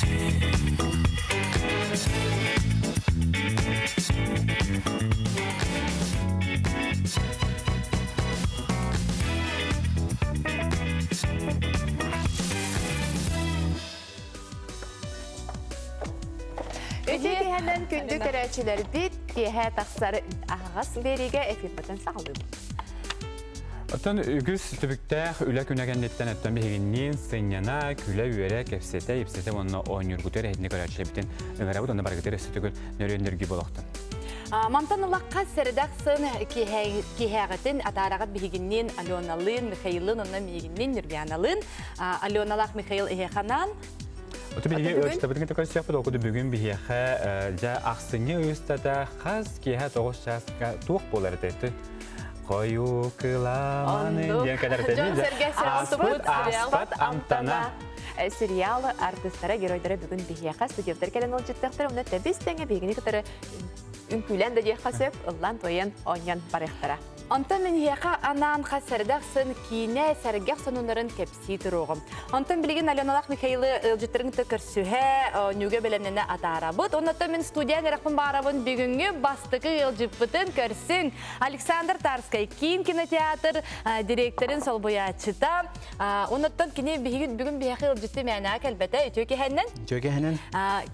Үтүө киһэнэн күндү көрөөччүлэрбит киэһэ тахсар аһаҕас биэриигэ эфирбытын саҕалыыбыт. Оттон үгүс түбүктээх үлэ күнэ кэнниттэн өттөн биһигинниин сынньана, күлэ-үөрэ, кэпсэтэ, ипсэтэ уонна оонньуургутугар эһитини көрөөччүлэрбитин ыҥырабыт уонна барыгытыгар өссө төгүл нөрүөн-нөргүй болохтун. Мантан ылахха сэрэдэх сын киһээҕитин атаараҕыт биһигинниин Аленалыын, Михаилын онно миигинниин Нюргяналыын Аленалаах Михаил эһиэханаан Оту биһиги ырыстабытын кытта көрсүөхпүт, ол курдук бүгүн биһиэхэ дьэ ахсынньы ыстата хас киэһэ 9 чааска туох буолар этэй? Хойуу кыламаны диэн кэлэр Дьон-сэргэ ааспат амтана сериал артыстара, геройдара бүгүн биһиэхэ студенттар кэлэн ылдьыттахтар, онно тэбис тэҥэ биһигини кытары үҥкүүлээн да диэххэ сөп, ыллаан-туойан, оонньоон барыахтара. Онтон мин эһиэхэ анаан хас сэрдэх сын киинэ сэргэх сонуннарын кэпсии туруоҕум. Онтон билигин Аленалаах Михаилы ыалдьыттарын кытта көрсүһэ, оонньууга бэлэмнэнэ атаарабыт. Оннуттан мин студиян эрэхпин баарабын бүгүҥҥү бастакы ыалдьыппытын көрсүҥ. Александр Тарскай киин кинотеатр директорын солбуйааччыта. Оннуттан кини биһиги бүгүн биһиэхэ ыалдьытты мээнэҕэ кэлбэтэ үтүө киһэннэн. Үтүө киһэнэн.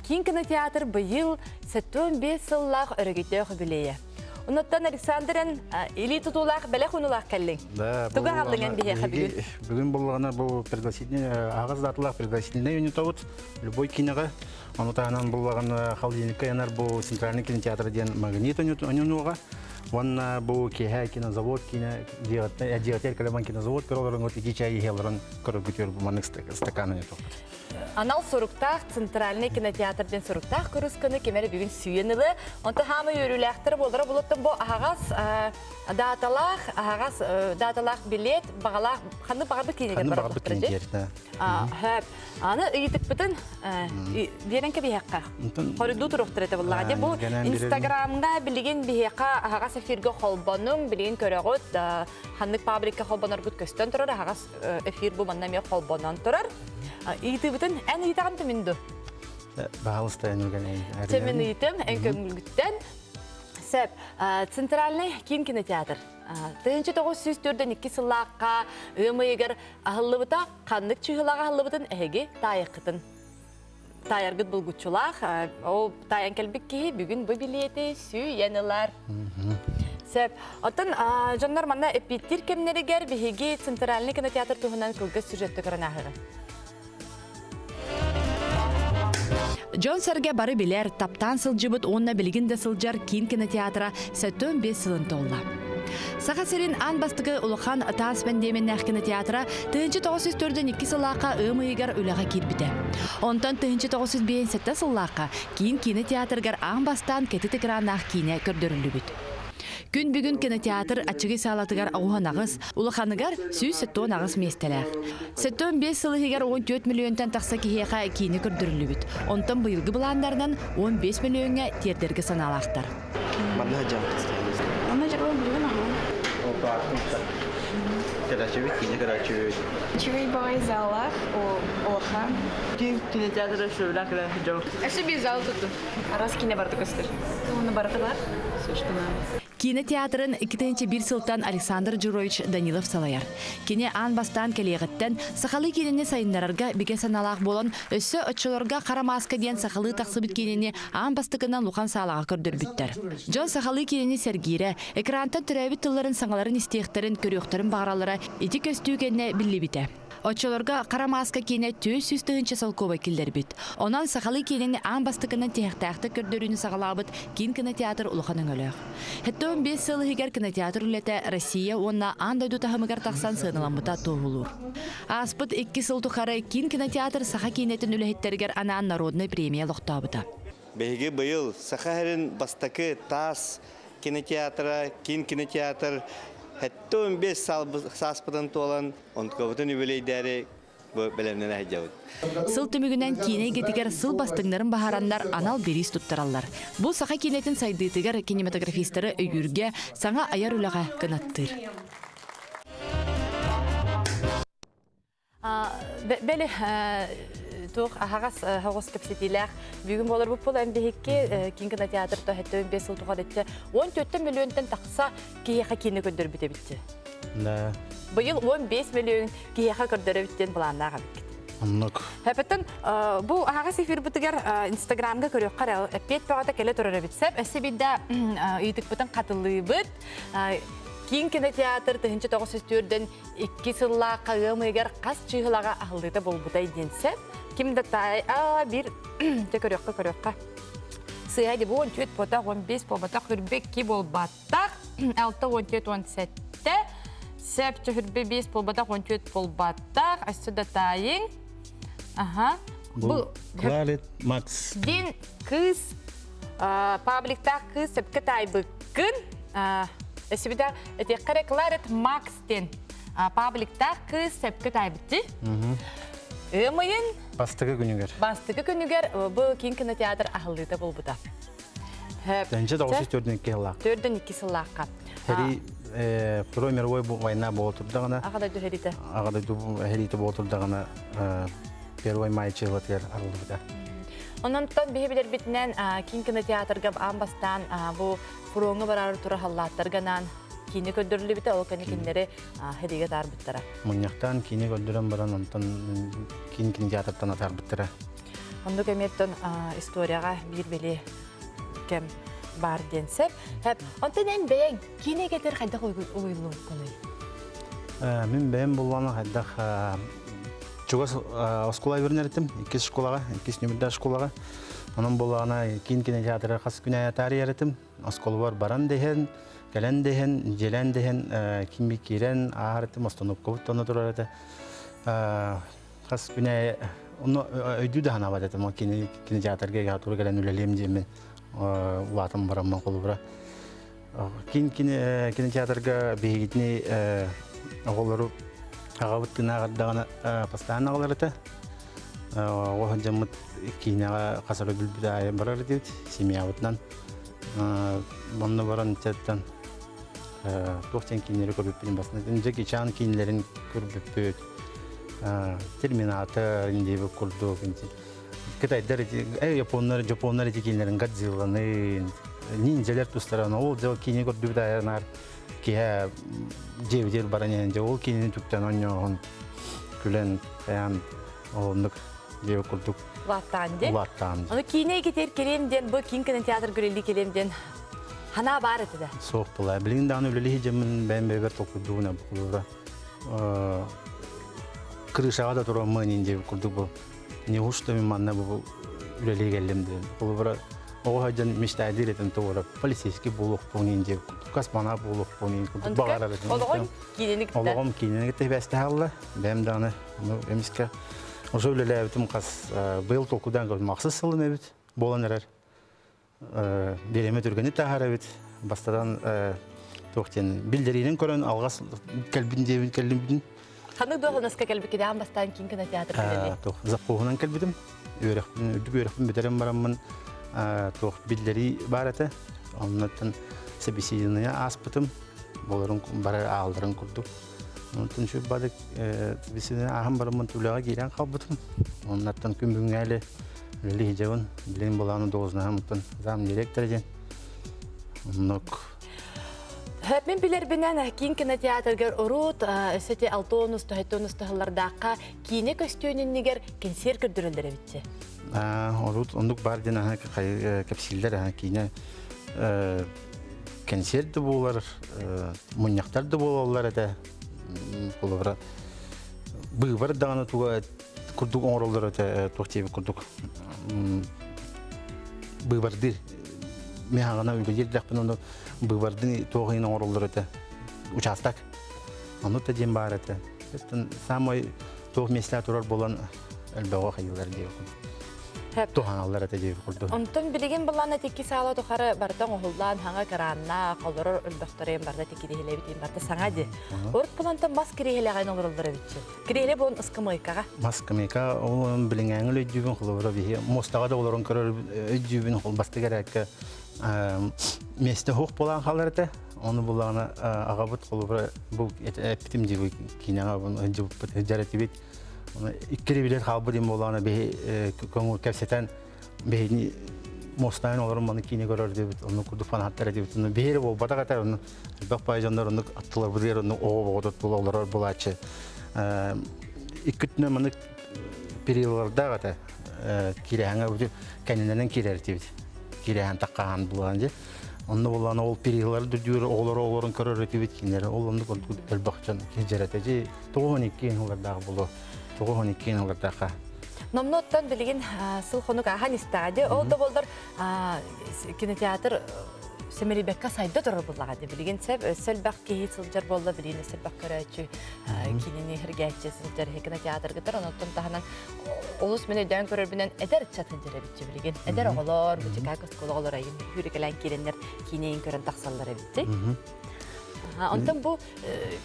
Киин кинотеатр быйыл 75 сыллаах өрөгөйдөөх үбүлүөйэ. Онуттан Александр эн илии тутуулаах бэлэх унулаах кэллиҥ. Да, Тугу аҕаллыҥ эн биһиэхэ бүгүн? Бүгүн буллаҕына бу пригласительный аҕыс даталаах пригласительный юнитабыт любой киноҕа. Ону таһынан буллаҕына холодильникка янар бу центральный кинотеатр диэн магнит оньонуоҕа. Уонна бу киэһэ кинозавод кино дьиэҕиттэн кэлэн кинозавод көрөлөрөн вот ити чай иһэлэрин көрөргүтүөр бу маннык стакан оньотуохпут. Анал суруктаах Центральный кинотеатр диэн суруктаах кырысканы ким эрэ бүгүн сүүйэн ылы. Онто хаама үөрүүлээхтэр буолара булуттан бу аһаҕас дааталаах, аһаҕас дааталаах билет баҕалаах ханнык баҕарбыт киинигэр Ханнык баҕарбыт кинотеатр. Хөп. Аны ыйытыкпытын биэрэн кэбиһэххэ. Хоруйдуу туруохтар этэ буллаҕа. Дьэ бу Инстаграмҥа билигин биһиэхэ аһаҕас эфиргэ холбонуҥ, билигин көрөҕүт, ханнык пабликка холбоноргут көстөн турар, аһаҕас эфир бу манна эмиэ холбонон турар. Ыйытыыбытын эн ыйытаҕын да мин ду? Баһалыста эн Чэ мин ыйытым, эн көҥүлгүттэн. Сөп. Центральный киин кинотеатр. 1942 сыллаахха ыам ыйыгар аһыллыбыта ханнык чыһылаҕа аһыллыбытын эһиги таайыккытын таайаргыт булгуччулаах. Ол таайан кэлбит киһи бүгүн бу билиэти сүүйэн ылар. Сөп. Оттон дьоннор манна эппиэттиир кэмнэригэр биһиги Центральный кинотеатр туһунан кылгас сюжетты көрөн ааһыҕын. Дьон-сэргэ бары билэр, таптаан сылдьыбыт уонна билигин да сылдьар киин кинотеатра 75 сылын туолла. Саха сирин аан бастакы улахан таас бэндиэмэннээх кинотеатра 1942 сыллаахха ыам ыйыгар үлэҕэ киирбитэ. Онтон 1957 сыллаахха киин киинэ театрыгар аан бастаан кэтит экраннаах киинэ көрдөрүллүбүт. Күн бүгүн кинотеатр аччыгый саалатыгар оҕуһан аҕыс, улаханыгар 178 миэстэлээх. 75 сыл иһигэр 14 миллионтан тахса киһиэхэ киинэ көрдөрүллүбүт. Онтон быйылгы былааннарынан 15 миллиоҥҥа тиэрдэргэ санаалаахтар. Манна сылдьан Манна дьарбан билигин аһан. Кэраччыбыт, киинэ кэраччыбыт. Үчүгэй баҕайы заллаах, улахан. Киин кинотеатра сөбүлээн кэлэн сылдьабыт. Өссө биир зал туттум. Арас киинэ барыта көстөр. Уонна барыта бар. Все, что надо. Киинэ театрын 2001 сылтан Александр Джурович Данилов салайар. Кини аан бастаан кэлиэҕиттэн сахалыы киинэни сайыннарарга бигэ санаалаах буолан, өссө оччолорго хара мааска диэн сахалыы тахсыбыт киинэни аан бастакынан улахан саалаҕа көрдөрбүттэр. Дьон сахалыы киинэни сэргиирэ, экрантан төрөөбүт тылларын саҥаларын истиэхтэрин, көрүөхтэрин баҕараллара ити көстүү кэннэ биллибитэ. Оччолорго хара мааска киинэ 400 тыһыынча солкуобай киллэрбит. Онон сахалыы киинэни аан бастакынан тиһэхтээхтик көрдөрүүнү саҕалаабыт киин кинотеатр улахан өҥөлөөх. 75 сыл иһигэр кинотеатр үлэтэ Россия уонна аан дойду таһымыгар тахсан сыаналаммыта туоһулуур. Ааспыт 2 сыл тухары киин кинотеатр саха киинэтин үлэһиттэригэр анаан народнай премия олохтообута. Биһиги быйыл Саха сирин бастакы таас кинотеатра, киин кинотеатр 75 сааспытын туолан, онтукабытын үбүлүөйдээри бу бэлэмнэнэ сылдьабыт. Сыл түмүгүнэн киинэ эйгэтигэр сыл бастыҥнарын баһараннар анал бириис туттараллар. Бу саха киинэтин сайдыытыгар кинематографистары өйүүргэ саҥа айар үлэҕэ кынаттыыр. Бели. Туох аһаҕас хоҕус кэпсэтиилээх бүгүн буолар бу эн биһикки киин кинотеатр 75 сыл тухары 14 миллионтан тахса киһиэхэ киинэ көрдөрбүт эбитчи. Да. Быйыл 15 миллион киһиэхэ көрдөрөбүт диэн былааннаах эбиккит. Оннук. Хэпэтин бу аһаҕас эфирбытыгар Инстаграмга көрүөххэ эппиэт бөҕөтө кэлэ турар эбит. Сөп, өссө биирдэ ыйытыкпытын хатылыыбыт. Киин кинотеатр 1942 сыллаахха ыам ыйыгар хас чыыһылаҕа аһыллыыта буолбутай диэн сөп. Ким да таай а бир те көрүөххэ көрүөххэ. Сыһа ди бу 14 ботах 15 болбатах хүрбек ки болбаттах 6 14 17 сеп чөһүрбе 5 болбатах 14 болбаттах өссө да таайың. Аха. Бу Кларет Макс. Дин кыз пабликтах кыз сөпкө таайбыккын. Өссө этиэххэ Кларет Макс ден пабликтах кыз сөпкө таайбытты. Ымыйын Бастыгы күнүгер. Бастыгы күнүгер бу киин кинотеатр аһыллыыта болбута. Тэнче 942 сыллаах. 4-2 сыллаахха. Хери Второй мировой война болотурдагына. Аҕа дойду херите. Аҕа дойду херите болотурдагына Первый май чылатыгар арыллыбыта. Ононтон биһи билэрбитинэн киин кинотеатрга аан бастаан бу фроҥҥа барар тура халлааттарганан киини көрдөрүлүбүтэ, ол кэннэ кинилэри хериге таарбыттара. Мунньахтаан киини көрдөрөн баран онтон киин кинотеатртан атаарбыттара. Оннук эмиэттэн историяҕа биир били кэм бар диэн сөп. Онтон эн бэйэҥ киинэ кетер хайдах уйуллубуккунуй? Мин бэйэм булланы хайдах чугас оскуола үөрэнэртим, иккис школаҕа, иккис нөмүрдээх школаҕа. Онон буллаҕына киин кинотеатрга хас күн атаарыйар этим. Оскуолабар баран дэһэн, кэлэн дэһэн, дьиэлээн дэһэн, ким киирэн ааһар этим, остановкабыт тоно турар этэ. Хас күнэ онно өйдүү да ханаабат этим, ол кинотеатрга тура кэлэн үлэлиэм диэммин улаатан бараммын холобура. Кин кинотеатрга биһигитини оҕолору аҕабыт тынааҕардаҕына постоянно аҕалар этэ. Оҕо дьаммыт киинэҕэ хасара бүлбүт аайы барар этибит семьябытынан. Онно баран чаттан туох диэн киинэлэри көрбүппүн басына. Джеки Чан киинэлэрин көрбүппүт. Терминатор диэбит курдук. Кытайдар японнар, японнар эти киинэлэрин Годзилланы, ниндзялар тустаран ол жол киинэ көрдүбүт аянар киһэ дьиэбитигэр баран иһэн дьэ ол киинэни түктэн онньооһун күлэн тайаан олоннук дьиэбит курдук Улааттаан дии. Улааттаан. Ону киинэ икитер келем диэн бу киин кинотеатр көрелли келем диэн ханаа баар этэ да. Суох була. Билигин даҕаны үлэлиһи дьэммин бэйэм бэйбэр толкуйдуубун бу крышаҕа да тураммын диэбит курдук бу неужто мин манна бу үлэлии кэллим диэн. Холобура оҕо сылдьан мечтайдыыр этим туора полицейский буолуохпун диэбит курдук, космонавт буолуохпун курдук баҕарар этим. Олоҕун киинэни кытта. Олоҕум киинэни кытта сибээстэһэ бэйэм даҕаны эмискэ уже үлэлээбитим хас быйыл толкуйдаан көрдүм ахсыс сылым эбит буолан эрэр. Бириэмэ түргэни таһаар эбит. Бастатан туох диэн биллэриинэн көрөн алҕас кэлбин диэбин кэллим. Ханнык дуоһунаска кэлбиккин аан бастаан киин кинотеатр кэлэли? Туох запоһунан кэлбитим. Үөрэхпин үрдүк үөрэхпин бүтэрэн бараммын туох биллэрии баар этэ. Оннуттан собеседование ааспытым. Болорун барар аалдарын курдук. Онтон şu бадык собеседование ааһан бараммын үлэҕэ киирэн хаалбытым. Оннуттан күн бүгүҥҥэ үлэлии сылдьабын. Билигин булааны должноһым оттон зам директор диэн. Оннук. Мен билэрбинэн киин кинотеатргар урут өссө алтонус тоһоттонус тыһыллардаахха киинэ көстүөнүннигэр кэнсиэр көрдөрөллөр эбитчи. Урут оннук бар диэн аха кэпсииллэр киинэ кэнсиэр да буолар, мунньахтар да буолаллар этэ. Холобура быыбар даҕаны туга курдук оҥороллор этэ туох диэбит курдук быыбардыыр миһаҕына үлэлиир дэхпин ону быыбардын туох иһин оҥороллор этэ участок ону да диэн баар этэ. Самый туох миэстэ турар буолан элбэҕи хайыылар диэбит туһаналлар этэ диэбит курдук. Онтон билигин булан тикки саала тухары барда оҥоһуллаан хаҥа кырааннаах олорор өлбөхтөрүн барда тиккириһилэбит барда саҥа ди. Урут булантан мас кириһилэҕин олороллор эбитчи. Кириһилэ буон ыскамыйкаҕа. Мас кымыйка ол билиҥээҥил өйдүүбүн холобура биһи муостаҕа да олорон көрөр өйдүүбүн хол бастык эрээккэ миэстэ хуох буолан хаалар этэ. Ону булаҕына аҕабыт холобура бу эппитим дии киинэҕэ сылдьар этибит. Иккири билет хаалбыт им буоллаҕына биһи көҥүл кэпсэтэн биһини мостайын олорон маны киинэ көрөр диэбит, онну курдук фанаттар диэбит. Онну биһири буолбатах этэ, онну элбэх баай дьоннор оннук аттыларбытыгар онну оҕо оҕото тула олорор буолааччы. Икки өттүнэн маннык периодалардаах этэ. Кирэһэҥэ кэннинэн киирэр этибит. Кирэһэн таккаһан булан дьэ. Онно булан ол периодалар дүрдүөр оҕолору оҕолорун көрөр этибит кинилэри. Ол оннук элбэх дьон киһи дьи 92 сыллардаах болу. 92 сыллардаахха. Номноттон билигин сыл хонук ахан истади. Ол да болдар кинотеатр Семерибекка сайда турар буллаға билигин сәп сөлбәк киһи сылдьар болла билигин сөлбәк көрөөчү кинини хиргээччи сылдьар кинотеатргытар онуттан таһынан олус мен өйдөөн көрөрбүнэн эдэр ыччат сылдьар эбитчи билигин эдэр оҕолор бучукаак оскуола оҕолор айын хүрүкэлээн кииреннер киинейин көрөн тахсаллар эбитти. Онтон бу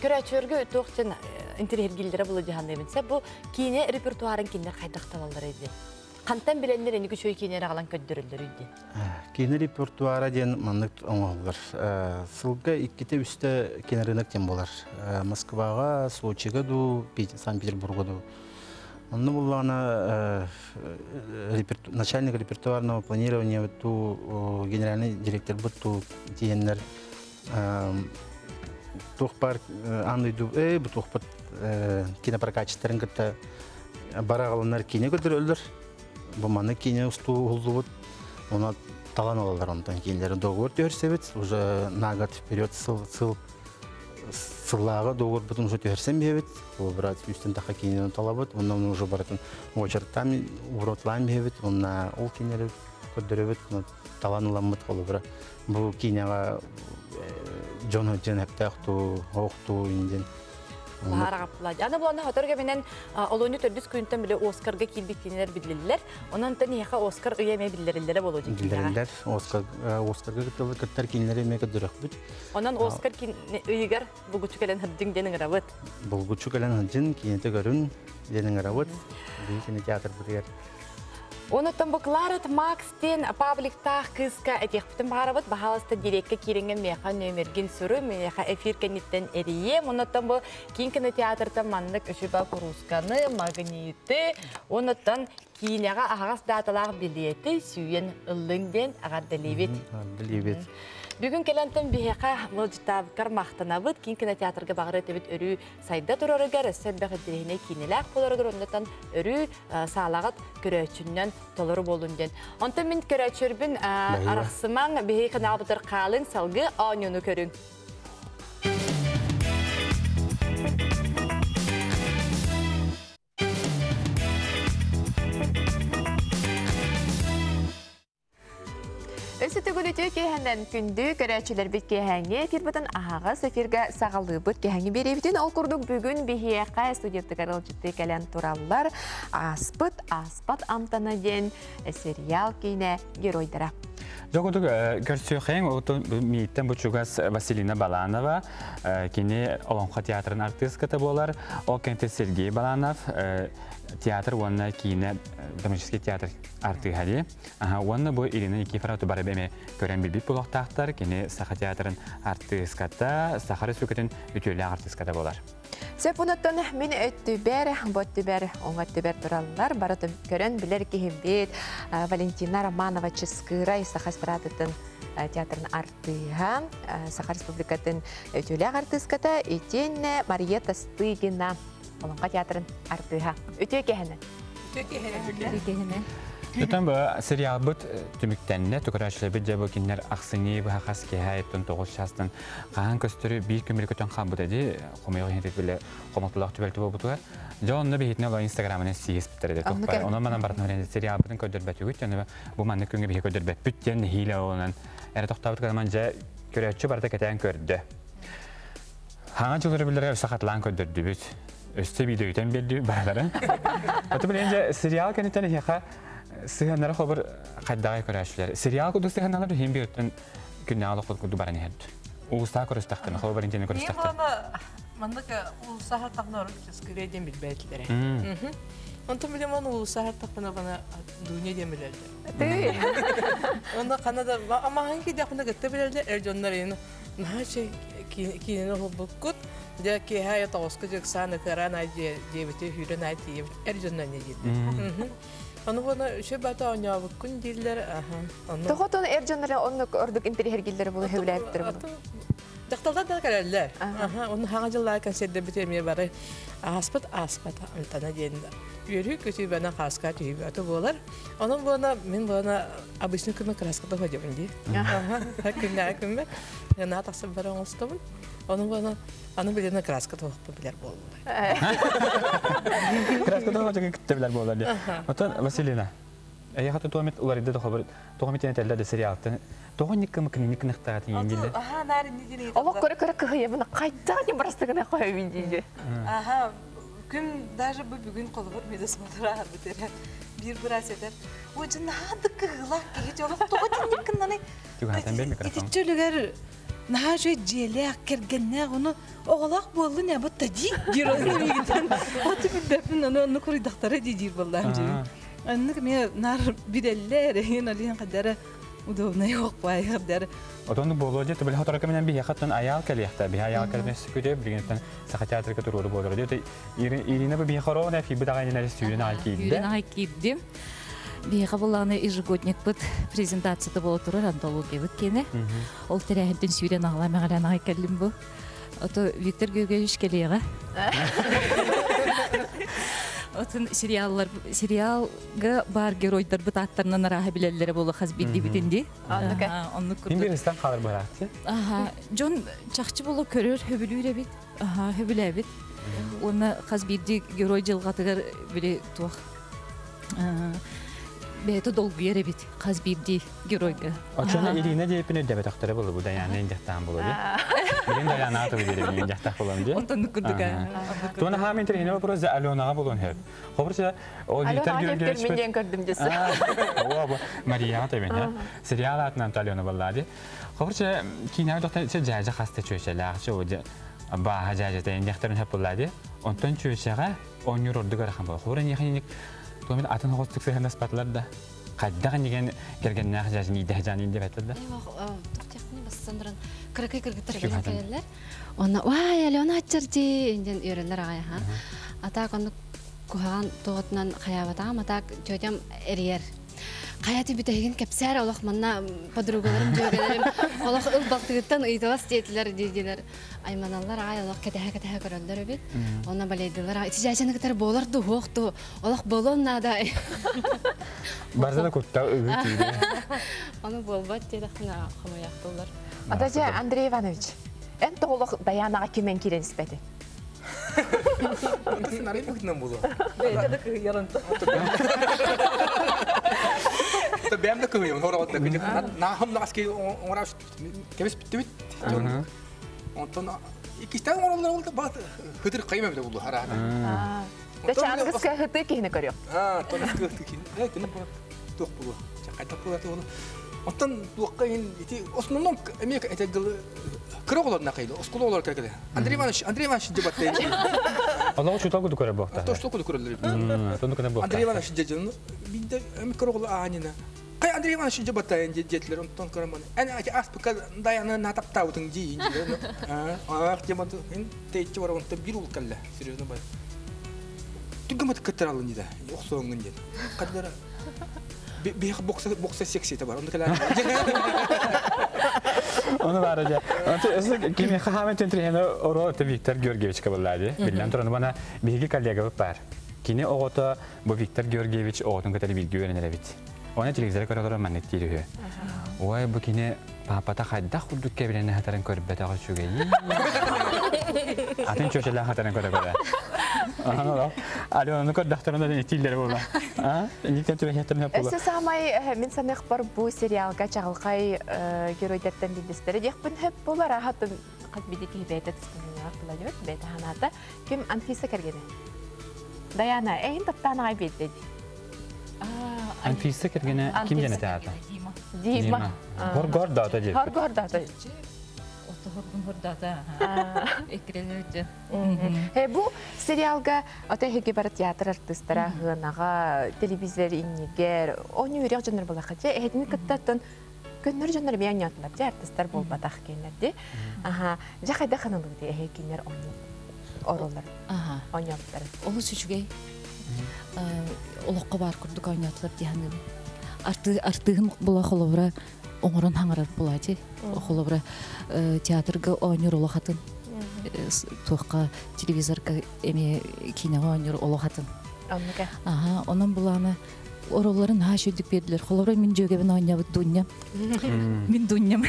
көрөөчүлөргө туохтан интириһиргиллere булу дьаһанныыбын сәп бу киине репертуарын кинилер хайдахталаллар эди. Хантан биленнер эни күчөй киинер агалан көддөрөллөр үйден. Кино репертуара диэн маннык оҥоһуллар. Сылга иккитэ үстэ кино рынок диэн буолар. Москваҕа, Сочига ду, Санкт-Петербурга ду. Онно буллаҕына начальник репертуарного планирования ту генеральный директор ту тиэннэр туох бар аан дойду бу туохпут кинопрокатчиктарын кытта бараҕаланар кине көрдөрөллөр. Бу маны кине устуу уһуллубут. Оны талан алалар онтон кинилери договор түһэрсэбит. Уже на год вперед сыл сыл сыллааҕы договорбутун уже түһэрсэн биһэбит. Ол брат үстэн таха кинени талабыт. Онно уже барытын очерттаан уротлаан биһэбит. Онна ол кинилери көрдөрөбүт. Талан ыламмыт холобура. Бу кинеҕа дьон дьон эптээх туу, оох туу индин. Лаһарагапла. Аны буланы хотор кеменен олоню төрдүс күнтен биле Оскарга киирбит кинилер билилер. Онон тен иха Оскар ыйа эме биллериллere болу Биллериллер. Оскар Оскарга кыттылы кыттар кинилери эме көдөрөкпүт. Онон Оскар ыйыгар булгучу келен хырдың денин ырабыт. Булгучу келен хырдың кинете көрүн денин ырабыт. Бии кинотеатр бутыгар. Онуттан бу Кларет Макс тен пабликтах кыска этехпитин барабыт баһаласта дирекке киринген меха нөмерген сүрү меха эфир кенниттен эрие. Онуттан бу кин кинотеатртан маннык үчүбә курусканы, магниты, онуттан кинега ахагас даталаах билети сүйен ыллың ден агардалибит. Агардалибит. Бүгүн келентен биһиэхэ мылдьытаабыккар махтанабыт, киин кинотеатрга баҕара этибит өрүү сайда турарыгар, өссө элбэх интэриэһинэй киинэлээх буоларыгар, оннуттан өрүү саалаҕыт көрөөччүннэн толору буолун диэн. Онтон мин көрөөччүлэрбин арахсымаҥ, биһиги каналбытыгар хаалыҥ, салгыы оонньууну көрүҥ. Өссө төгүл үтүө киэһэнэн күндү көрөөччүлэрбит киэһээҥҥи эфирбытын аһаҕас эфиргэ саҕалыыбыт киэһээҥҥи биэриэбитин ол курдук бүгүн биһиэхэ студияттыгар ыалдьыттыы кэлэн тураллар Ааспыт ааспат амтана диэн сериал киинэ геройдара. Дьокутук көрсүөххэйиҥ отон мииттэн бу чугас Василина Баланова кини Олоҥхо театрын артыыската буолар. Ол кэнтэ Сергей Баланов театр уонна киинэ драматический театр артыыһа дии. Уонна бу Ирина Никифорова бары эми көрөн билбит буолуохтаахтар. Кини Саха театрын артыыската, Саха Республикатын үтүөлээх артыыската буолар. Сөп онуттан мин өттүбэр, бу өттүбэр, оҥо өттүбэр тураллар. Бары көрөн билэр киһибит Валентина Романова Чыскыырай Саха эстрадатын театрын артыыһа, Саха Республикатын үтүөлээх артыыската итиэннэ Мария Тастыгина Олоҥхо театрын артыыһа. Үтүө киэһэнэн. Үтүө киэһэнэн. Бүтэн бу сериалбыт түмүктэннэ, түкөрөөчүлэрбит дьэ бу кинилэр ахсынньы быһахас киэһэ айыттан 9 чаастан хаһан көстөрү биир күн көтөн хаалбыта дии, хомойуох иһин бile хомолтолоох түбэлтэ буолбутугар. Дьэ онно биһитинэ олор Инстаграмынан сиэспиттэр этэ туох Онон манан барытын сериалбытын көрдөрбөтүгүт, дьэ бу маннык күҥҥэ биһи көрдөрбөппүт диэн нэһиилэ олонон эрэ тохтообут кыламан дьэ көрөөччү барыта кэтээн көрдө. Хаҥа дьыллары билэрэ өссө хатылаан көрдөрдүбүт. Өссө видеойтан биэрдибит барыларын. Ото билэн дьэ сериал кэнниттэн эһиэхэ сыһыаннара хобур хайдаҕай көрөөччүлэр. Сериал курдук сыһыанналар иһин биэртэн күннээҕи олох курдук баран иһэрд. Улуустаах көрүстэхтэн, холобур интиэни көрүстэхтэн. Маннык улуустаах тахна скырия диэн билбээтилэрэ. Онтон билем он улуустаах тахна бана Дуня диэн билэллэр. Онно хана да амахан кидяхына гытта билэллэр эр дьоннор ин наһаа киинини уһулбуккут. Дьэ киэһэ тоҕуска дьыксаан ыкыараан ай диэбити сүүрэн ай тиийэбит эр дьонно эмиэ дииллэр. Ону буона үчүгэй бата оонньообуккун дииллэр. Тоҕо тон эр дьоннор оннук ордук интэриэһиргииллэрэ буолуо сөбүлээбиттэрэ буолуо. Дьахталлар да кэлэллэр. Онно хаҥа дьыллаах концердэрбит эмиэ бары ааспыт ааспат амтана диэн үөрүү көтүү бана хааска түһүүбэтэ буолар. Онон буона мин буона обычный күммэ краската ходьобун дии. Күннээҕи күммэ наһаа тахсар бары оҥостобун. Онон буона аны билинэ краска туохпун билэр буоллулар. Краска туохпун кытта билэр буолар дии. Оттон Василина, эйиэхэ туомит уларыйда тоҕо тоҕо митин этэллэр да сериалтан тоҕо никкым кынник кынахтаатын иҥилде. Аха наар инни Олох көрө көрө кыһыйабын хайдах не барастыгына қойабын диye. Аха күн даже бу бүгүн холобур медосмотр ааһарбыт эрэ биир быраас этэр. Ой дьон наһаа да кыһыылаах киһи дьолох тоҕо тинник кыннаны Микрофон. Итиччэ үлүгэр наһаа үчүгэй дьиэлээх, кэргэннээх, ону оҕолоох буоллун ээ, бу тади диир ону миигиттэн. Оту билбэппин, ону оннук уруйдахтара дии диир буоллаам дьиҥ. Оннук эмиэ наар билэллэр, эһиэн олиһин хайдара удобнай уохпай хайдара. Отонну буолуо дии, түбэл хоторо кэминэн биһиэхэ аяал кэлиэхтэ. Биһи аяал кэлмес күтэ, билигин Саха театрга туруору буолар. Ирина бу биһиэхэ ороон эфирбит аҕайнан сүүрэн аҕай киирдэ. Сүүрэн аҕай киирдим. Биһиэхэ буллаҕына ежегодникпыт презентацията буола турар антологиябыт киэнэ. Ол тэрээһинтэн сүүрэн аҕалаан мэҕэлээн аҕай кэллим бу. Ото Виктор Георгиевич кэлиэҕэ. Отун сериаллар сериалга баар геройдарбыт ааттарынан арааһа билэллэрэ буолла хас биирдибитин дии. Оннук курдук. Ким биристан хаалар быраатчы? Аха, дьон чахчы буолу көрөр, хөбүлүүр эбит. Аха, хөбүлээбит. Уонна хас биирдии герой дьылҕатыгар били туох бэйэтэ долгуйар эбит хас биирдии геройга. Оччону Ирина диэппин өйдөбөтөхтөрө булу бу Даяна индяхтаан булу ди. Билин Даяна аты билин индяхтах булам ди. Онтон курдук. Туона хаам интересный вопрос за Аленаға булун хөп. Хобурча ол Виктор Георгиевич мен диэн көрдүм десе. О, бу Мария табен. Сериал атынан Алена баллади. Хобурча кинә доктор се жажа хаста чөчәләр, чө бааха жажа индяхтарын хөп буллади. Онтон чөчәгә оонньуур ордук ыарахан буолар. Хобура ньиэхэ туомин атын оҕустук сыһыаннаспатылар да. Хайдах иннигэн кэргэннээх дьаажын иидэһэ дьаан индебэтэр да. Туохтиахпыный бастан кыракый кыргыттар кэлэн кэлэллэр. Онно уай Алена аччар дии диэн үөрэллэр аҕай аха. Атаак оннук куһаҕан туоҕутунан хайаабатаҕым атаак тетям эрийэр. Хайа бүтэһигин кэпсээр олох манна подругаларым дьүөгэлэрим олох ыл балтыгыттан ыйыталас диэтилэр диилэр айманаллар аҕай олох кэтэһэ-кэтэһэ көрөллөр эбит. Онно балейдылар ити дьээчэни кытары буолар ду хуох ду олох буолуон наада. Барыта да кутта ыгы тииде. Ону буолбат диэтэхпинэ хомойоохтуллар. Ата дьэ Андрей Иванович, эн тоҕолох Даянаҕа кимэн киирэн испэтин? Нарый быһытынан буолуо. Бэйэтэ да кыһыйар онто. Бэйэм да кыһыйабын, хороҕот да кыдьык. Наахым наҕас ки оҥораш кэбис бүттүбүт. Онтон иккистээн оҥороллор ол да хытыр хайым эбитэ булду хараана. Дэ чаангыска хыты киһини көрүөх. Аа, тон кыһы киһини. Э, күнү була туох булуо. Хайдах була туох. Оттон туохка иһин ити основном эмиэ этэ дылы кыра оҕолор накайды, оскуола оҕолор кэлэ. Андрей Иванович, Андрей Иванович дебаттай. Олоҕу чутал куду көрөр буохта. То что куду көрөллөр. Тону кына буохта. Андрей Иванович дьэ бидде эми кыра оҕолор аанина. Кай Андрей Иванович дебаттай диэтилер онтон көрөмөн. Эн ати аспыка даяны натаптаабытың дии. Аа, дебат ин тейчи бар онтон бир ул кэллэ. Серьезно бай. Түггөмөт кыттыралын диде. Охсоңун диэн. Каддара биэх бокса бокса секцията бар. Онно кэлэн. Оны бары же. Онто кими хаамын тентрихene оро те Виктор Георгиевич кабыллады. Биллэн туран бана биһиги коллега бар. Кини оҕото бу Виктор Георгиевич оҕотун кытары бииргэ үөрэнэр эбит. Оны телевизор көрөлөрө маннык диир үһү. Ой, бу кини папата хайдах курдук кэбилэни хатарын көрбөтөҕө үчүгэйи. Атын чөчөлөөх хатарын көрө-көрө. Аленаны көрдөхтөрүнэ итииллери буола. А? Инниктен түбэһиэхтэрин буола. Өссө саамай мин саныахпар бу сериалга чаҕылхай геройдартан биирдэстэрэ диэхпин сөп буолар. Аһатын хас биирдии киһи бэйэтэ туспуннаах була бэйэтэ ханаата. Ким Анфиса кэргэнэ? Даяна, эйин таптаан аҕай биэрдэ дии. Анфиса кэргэнэ ким диэн этэ аата? Дима. Хоргор даата диэбит. Хоргор даата. Бу сериалга ото эһиги бары театр артыыстара хыанаҕа, телевизор иннигэр оонньуу үөрэх дьоннор булахха дьэ эһэтини кытта көннөр дьоннор эмиэ оонньоотулар дьэ артыыстар буолбатах кинилэр ди. Аха, дьэ хайдах ханалыгы эһэ кинилэр оонньуу. Оролар. Аха. Оонньообуттары. Олус үчүгэй. Олоххо баар курдук оонньоотулар дии саныыбын. Арты артыыһын була холобура оҥорон хаҥарар буолааччы. Холобура театрга оонньуур олох атын. Туохха телевизорга эмиэ киинэҕэ оонньуур олох атын. Оннука. Аха, онон булаана ороллорун наһаа үчүгдүк биэрдилэр. Холобура мин дьүөгэбин оонньообут Дуня. Мин Дуням.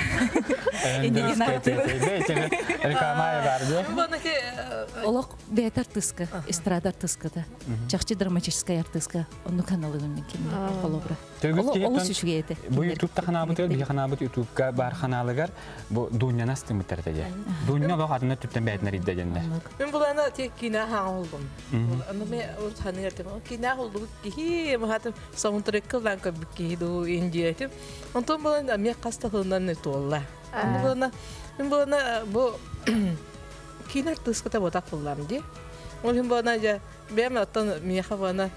Олох бэйэтэ артыыска, эстрада артыыската. Чахчы драматическай артыыска. Оннук аналыгын мин кинини холобура. Олус үчүгэй этэ. Бу ютубта ханаабытыгар, биһи ханаабыт ютубка бар ханаалыгар бу Дуняны астыммыттар этэ дии. Дуня олох атына түптэн бэйэтинэр идэ дэннэ. Мин булана те кинэ хаҥа болдум. Аны мен ханыыр тем. Кинэ болдубут киһи, махатым саундтрекка лан көрбүт киһи ду индиятым. Онтон булан мен хаста хылынан туолла. Аны булана мин булана бу кинэ артыыската ботак буллам ди. Ол иһин буона дьэ бэйэм оттон миэхэ буона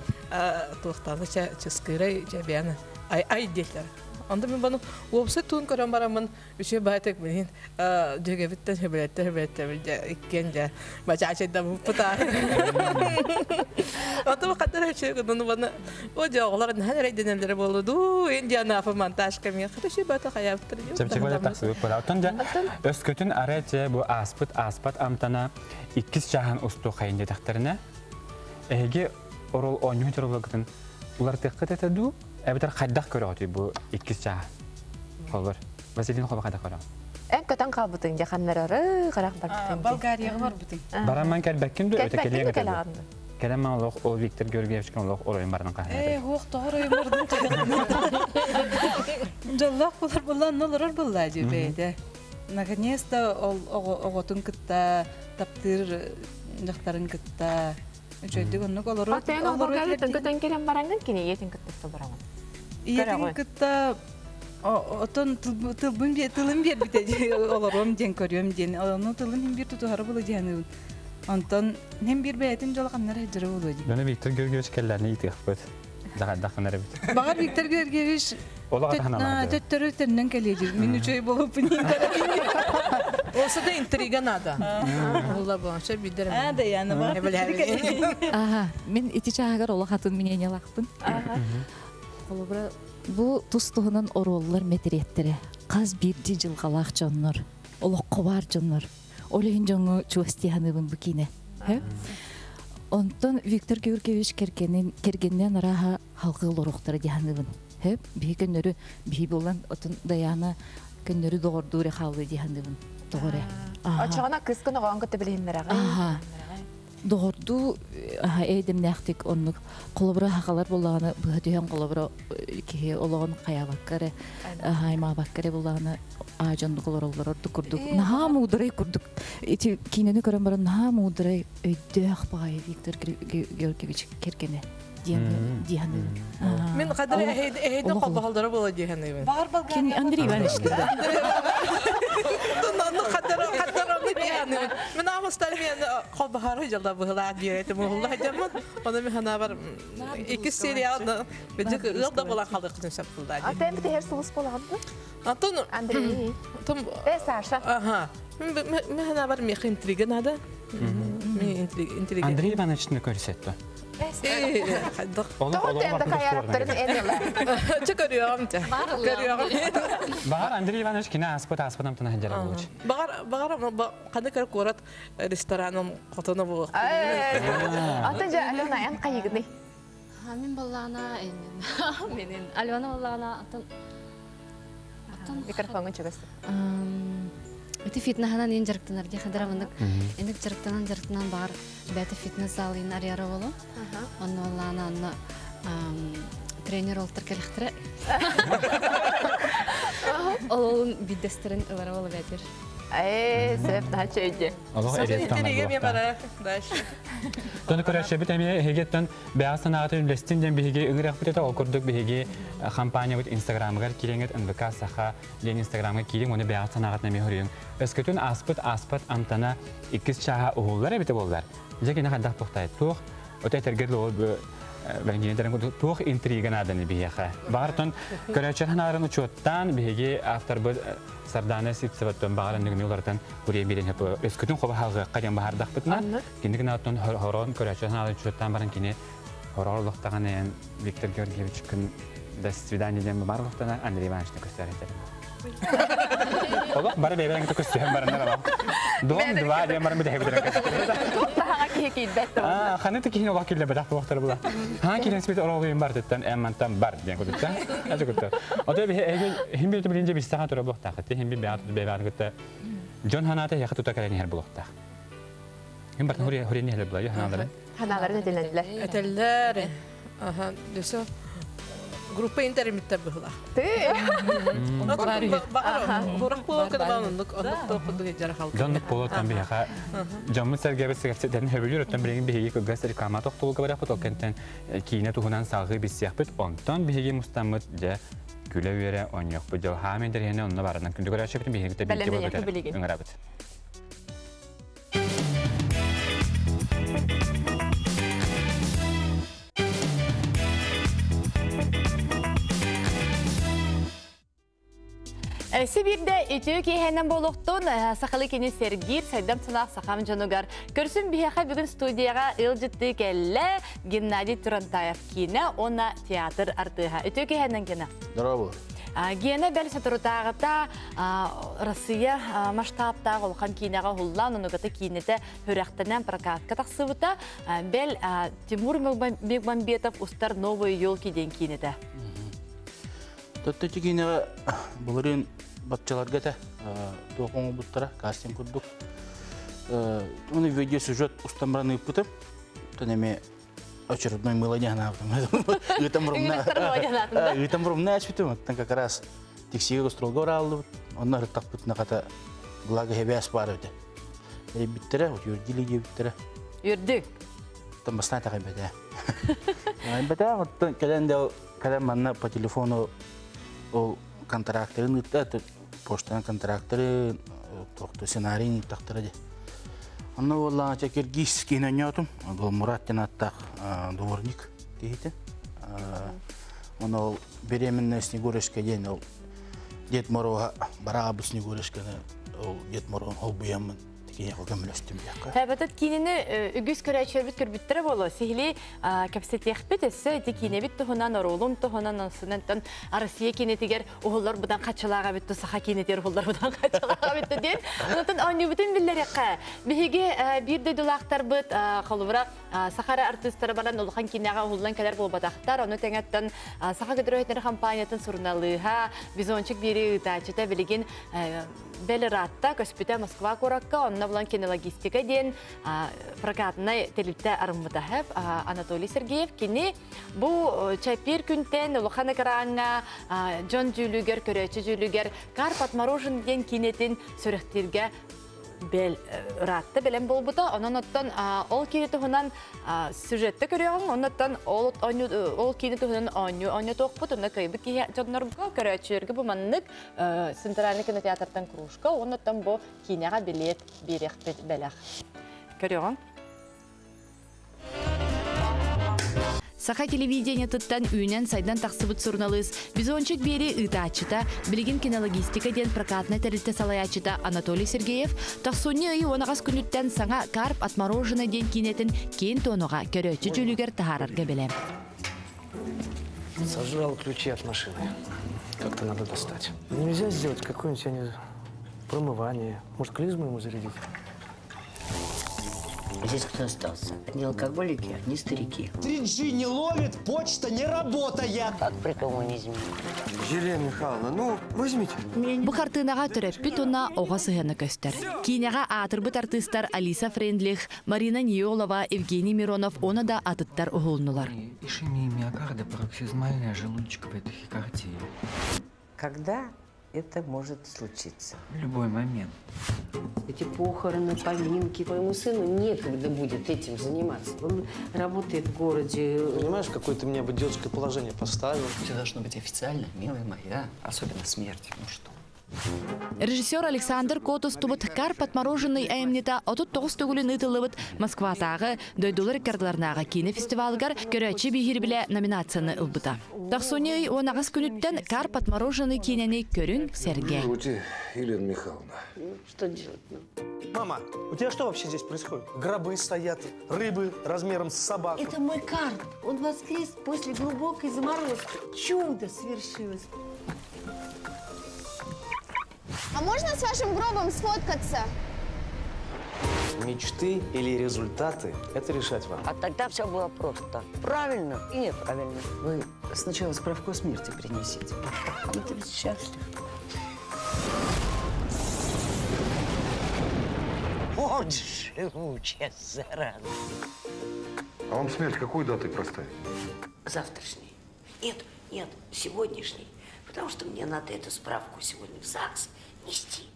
туохтааны чэ чыскыырай дьэ бэйэни ай ай диэтилэр. Онто мин буону уопсай туун көрөн бараммын үчүгэй баайтык билин дьүөгэбиттэн сөбүлэттэр сөбүлэттэр дьэ иккиэн дьэ бачаачайдаммыппыт. Онто хаттар үчүгэй гынан буона о дьэ оҕолор наһаа эрэйдэнэллэрэ буолла дуу индианафа монтажка миэхэ үчүгэй баата хайаабыттар. Чэпчэки баата тахсыбыт буолар. Оттон дьэ өскөтүн арай дьэ бу ааспыт ааспат амтана иккис чааһын устуу хайын диэтэхтэринэ, эһиги орол оонньуу дьарылыгытын уларытыаххыт этэ дуу, эбэтэр хайдах көрөҕүтүй бу иккис чааһы? Холбор. Василина Холбор хайдах көрөҕүн? Эн көтөн хаалбытыҥ дьэ ханнарары харах барбытыҥ. Болгарияҕа барбытыҥ. Барамман кэлбэккин дуу, өтө кэлиэҥ этэ дуу? Кэлэн ман олох ол Виктор Георгиевичка олох оройун баран хаһан. Ээ, хуох тоҕор ойун бардын Дьоллоох булар булла онно олорор булла дии бэйэтэ. Наконец-то ол оҕотун кытта таптыыр дьахтарын кытта үчүгэйдик оннук олорор. Атын олорор көтөн кэлэн бараҥҥын кини ийэтин кытта олороҕун. Ийэтин кытта отон тылбын тылын биэрбитэ олоруом диэн көрүөм диэн ону тылын хин биир тутуһара була диэн онтон хин биир бэйэтин дьоло ханнара сылдьара буолуо дии. Дьоно Виктор Георгиевич кэллэрин ыйытыахпыт. Дьаҕайдаххына эрэ бит. Баҕар Виктор Георгиевич төттөрү төннөн кэлиэ диир. Мин үчүгэй буолуппун Осы да интрига надо. Була бу, сөп бидер. А, да, я на Ага, мин ити чааһыгар олох атын мнениялаахпын. Холобура, бу тус туһунан оруоллар мэтириэттэрэ хас биирдии дьылҕалаах дьоннор, олоххо баар дьоннор. Ол иһин дьоҥҥо чугас саныыбын бу киинэ. Онтон Виктор Георгиевич кэргэнин кэргэнинэн арааһа халгыы олоруохтара дии саныыбын. Хөп, биһи көннөрү биһи буолан отун Даяна көннөрү доҕордуу эрэ хаалыы дии саныыбын. Тоҕо эрэ. Оччоҕуна кыыскын оҕоон кытта билиһиннэрэҕин. Аха. Доҕордуу эйдэмнээхтик оннук холобура хахалар буоллаҕына быһа түһэн холобура киһи олоҕун хайаабакка эрэ аймаабакка эрэ буоллаҕына аа дьоннук олороллор ордук курдук наһаа муударай курдук ити киинэни көрөн баран наһаа муударай өйдөөх баҕайы Виктор Георгиевич кэргэнэ диэн дии саныыбын. Мин хадыр эһэйдин холбоһолдоро буола дии саныыбын. Баар Кин Андрей Иванович Хадыр хадыр дии саныыбын. Мин аамыстар мен холбоһоро дьалла быһылаах диэтим уһулла дьаммын. Оны мен ханабар иккис сериал бэдик ыал да була халыкын сөп булда. Атын битер сулус булаган бу? Антон Андрей. Том Саша. Ага. Мен ханабар мех интрига надо. Мен интрига. Андрей Ивановичны көрсөттү. Бағар Андрей Иванович кина аспыт аспытам тына ханжара болуч. Бағар бағар қаны көр корат рестораным хотоно бу. Атын жа Алена эн кайыгны. Мин боллаана менин Алена боллаана атын атын микрофонга чыгасы. Ити фитнесанан ен жарыктанар ди хадара мындык. Эндик жарыктанан жарыктанан бар бәті фитнес залын арияра болу. Онно боллаана онно тренер олтыр келихтире. Ол биддестерин ылара болу бәтер. Сөп нача өйде. Тоны көрәшәбит әме хегеттен бәғас санағаты үлестин ден биһиги ыгырах битете ол курдук биһиги компания бит инстаграмгар киренгет НВК саха ден инстаграмга кирин оны бәғас санағат нәме хөрүн. Өскөтүн аспыт аспат амтана иккис чаха уһуллар бите боллар. Жекене хаддах тухтай тух өтә тергер ол Валентина туох интрига нааданы биһиэхэ. Баҕартан көрөөччү ханаарын учуоттаан биһиги авторбыт Сардана Сивцеваттан баҕаран нүгүнү уларытан курия биэрэн хөп өскөтүн хоба халгыакка диэн баһардахпытына киник нааттан хорон көрөөччү ханаарын учуоттаан баран кини хорор олохтаҕан Виктор Георгиевич күн до свидания диэн бар олохтана Андрей Ивановичны көстөр этэр. Олох бары бэйбэрэн көстүһэн бараннар олох. Дом два диэн баран бүтэһэ бүтэрэн. Таһаҕа киһи киирбэт. Аа, ханы та киһини олох киллэрбэтэх буолуохтара була. Ха киирэн спит оролуйун бар тыттан эммантан бар диэн кутуттан. Ачы кутта. Ото биһи эги хим бир билинже бистаха тура буолуохтаах. Хим бир бэйбээн бэйбээн кытта Дьон ханаата яха тута кэлэн иһэр буолуохтаах. Хим бартан хури хури нехле була ханааларын. Ханааларын этэллэр. Этэллэр. Аха, дөсө группа интермиттер быһыла. Ты. Дьоннук буолуоттан биһиэхэ дьоммут сэргэбит сэргэхситэрин хөбүлүүр оттон билигин биһиги кылгас реклама тохтолуга барыахпыт ол кэнтэн киинэ туһунан салгыы билсиэхпит онтон биһиги мустаммыт дьэ күлэ-үөрэ оонньуохпут дьыл хаамын интэриэһинэ онно барынан күндү көрөөччүбүтүн биһиги кытта бииргэ буолбут ыҥырабыт. Сибирде үтүө киэһэнэн буолуохтун сахалы кини сэргиир сайдам санаах сахам дьонугар көрсүн биһиэхэ бүгүн студияҕа ыалдьыттыы кэллэ Геннадий Турантаев киинэ уонна театр артыыһа. Үтүө киэһэнэн Гена. Здорово. Гена бэл соторутааҕыта Россия масштабтаах улахан киинэҕэ уһуллаан, онугата киинэтэ сүрэхтэнэн прокатка тахсыбыта. Бэл Тимур Бекмамбетов устар «Новые елки» диэн киинэтэ. Төттө киинэҕэ былырыын баччаларга этэ туох оҥорбуттара кастинг курдук. Оны видеосюжет устан баран ыыппытым. Оттон эмиэ очередной мыло не ханаабытым. Ыытан бурумна эспитим. Оттон как раз тиксигэ гастролга барааллыбыт. Онно ырыттахпытына хата благо хебээс баар эбитэ. Эрийбиттэрэ, үөрдили диэбиттэрэ. Үөрдү. Оттон бастаан тэҕэйбэтэ. Бэтэ, оттон кэлэн да кэлэн манна по телефону ол контракторын ыытта, почтанан контракторы, тохто сценарийын ыыттахтара дии. Онно буоллаҕа киргиз киһини онньоотум, Мурат диэн ааттаах дворник киһитэ. Оны ол беременная Снегурочка диэн ол Дед Мороза бараабыт Снегурочканы ол Дед Мороз холбуйаммын тикиһиэхэ көмөлөстүм диэххэ. Эбэтэр киинини үгүс көрөөччүлэрбит көрбүттэрэ буолуо. Сиһилии кэпсэтиэхпит өссө ити киинэбит туһунан, оруолум туһунан, онсунан Россия киинэтигэр уһуллар будан хаччылаах эбит саха киинэтигэр уһуллар будан хаччылаах эбит диэн. Онтон оонньуубутун биллэриэххэ. Биһиги биир дойдулаахтарбыт холобура сахара артыыстара баран улахан киинэҕэ уһуллан кэлэр буолбатахтар. Ону тэҥэттэн Саха көтөрөһүтнэр компаниятын суруналыыһа Бизончик биэри ыытааччыта билигин Белыратта көспүтэ Москва куоракка, онно булан кинологистика диэн прокатнай тэрилтэ арыммыта Анатолий Сергеев кини бу чэппиэр күнтэн улахан экраҥҥа дьон дьүүлүгэр, көрөөччү дьүүлүгэр Карп отморожен диэн киинэтин сүрэхтииргэ бэл ыраатта бэлэм буолбута. Онон оттон ол киини туһунан сюжетте көрүөҕүҥ, оннуттан ол ол киини туһунан оонньуу оонньотуохпут, онно кыайбыт киһи дьоннорго, көрөөччүлэргэ бу маннык Центральный кинотеатртан кружка, оннуттан бу киинэҕэ билиэт биэриэхпит бэлэх. Көрүөҕүҥ. Саха телевидениетыттан үүнэн-сайдан тахсыбыт суруналыыс Бизончик биэри ыытааччыта, билигин кинологистика диэн прокатнай тэрилтэ салайааччыта Анатолий Сергеев тохсунньу ый уонаҕас күнүттэн саҥа «Карп отмороженный» диэн киинэтин киин туонуга көрөөччү дьүүлүгэр таһаарарга бэлэм. Сожрал ключи от машины. Как-то надо достать. Нельзя сделать какое-нибудь, я не знаю, промывание. Может, клизму ему зарядить? Здесь кто остался? Одни алкоголики, одни старики. 3G не ловит, почта не работает. Как при коммунизме. Елена Михайловна, ну, возьмите. Бу хартыынаҕа төрөппүт уонна оҕо сыһыана көстөр. Киинэҕэ аатырбыт артыыстар Алиса Френдлих, Марина Ниолова, Евгений Миронов уонна да атыттар уһулнулар. Ишемия миокарда, пароксизмальная желудочковая тахикардия. Когда это может случиться? В любой момент. Эти похороны, поминки. Моему сыну некогда будет этим заниматься. Он работает в городе. Понимаешь, какое ты меня в идиотское положение поставил? Все должно быть официально, милая моя. Особенно смерть. Ну что? Режиссер Александр Кот устубут Карп отмороженный айымньыта 39 төгүлүн ыытыллыбыт Москватааҕы дойдулар ыккардыларынааҕы киинэ фестивалыгар Көрөөччү биһиирбилэ номинацияны ылбыта. Тохсунньу ый 18 күнүттэн Карп отмороженный киинэни көрүҥ, сэргээҥ. Елена Михайловна. Что делать нам? Мама, у тебя что вообще здесь происходит? Гробы стоят, рыбы размером с собаку. Это мой карп. Он воскрес после глубокой заморозки. Чудо свершилось. А можно с вашим гробом сфоткаться? Мечты или результаты – это решать вам. А тогда все было просто. Правильно и неправильно. Вы сначала справку о смерти принесите. Ну ты ведь счастлив. Вот живучая зараза. А вам смерть какой датой проставить? Завтрашний. Нет, нет, сегодняшний. Потому что мне надо эту справку сегодня в ЗАГС нести.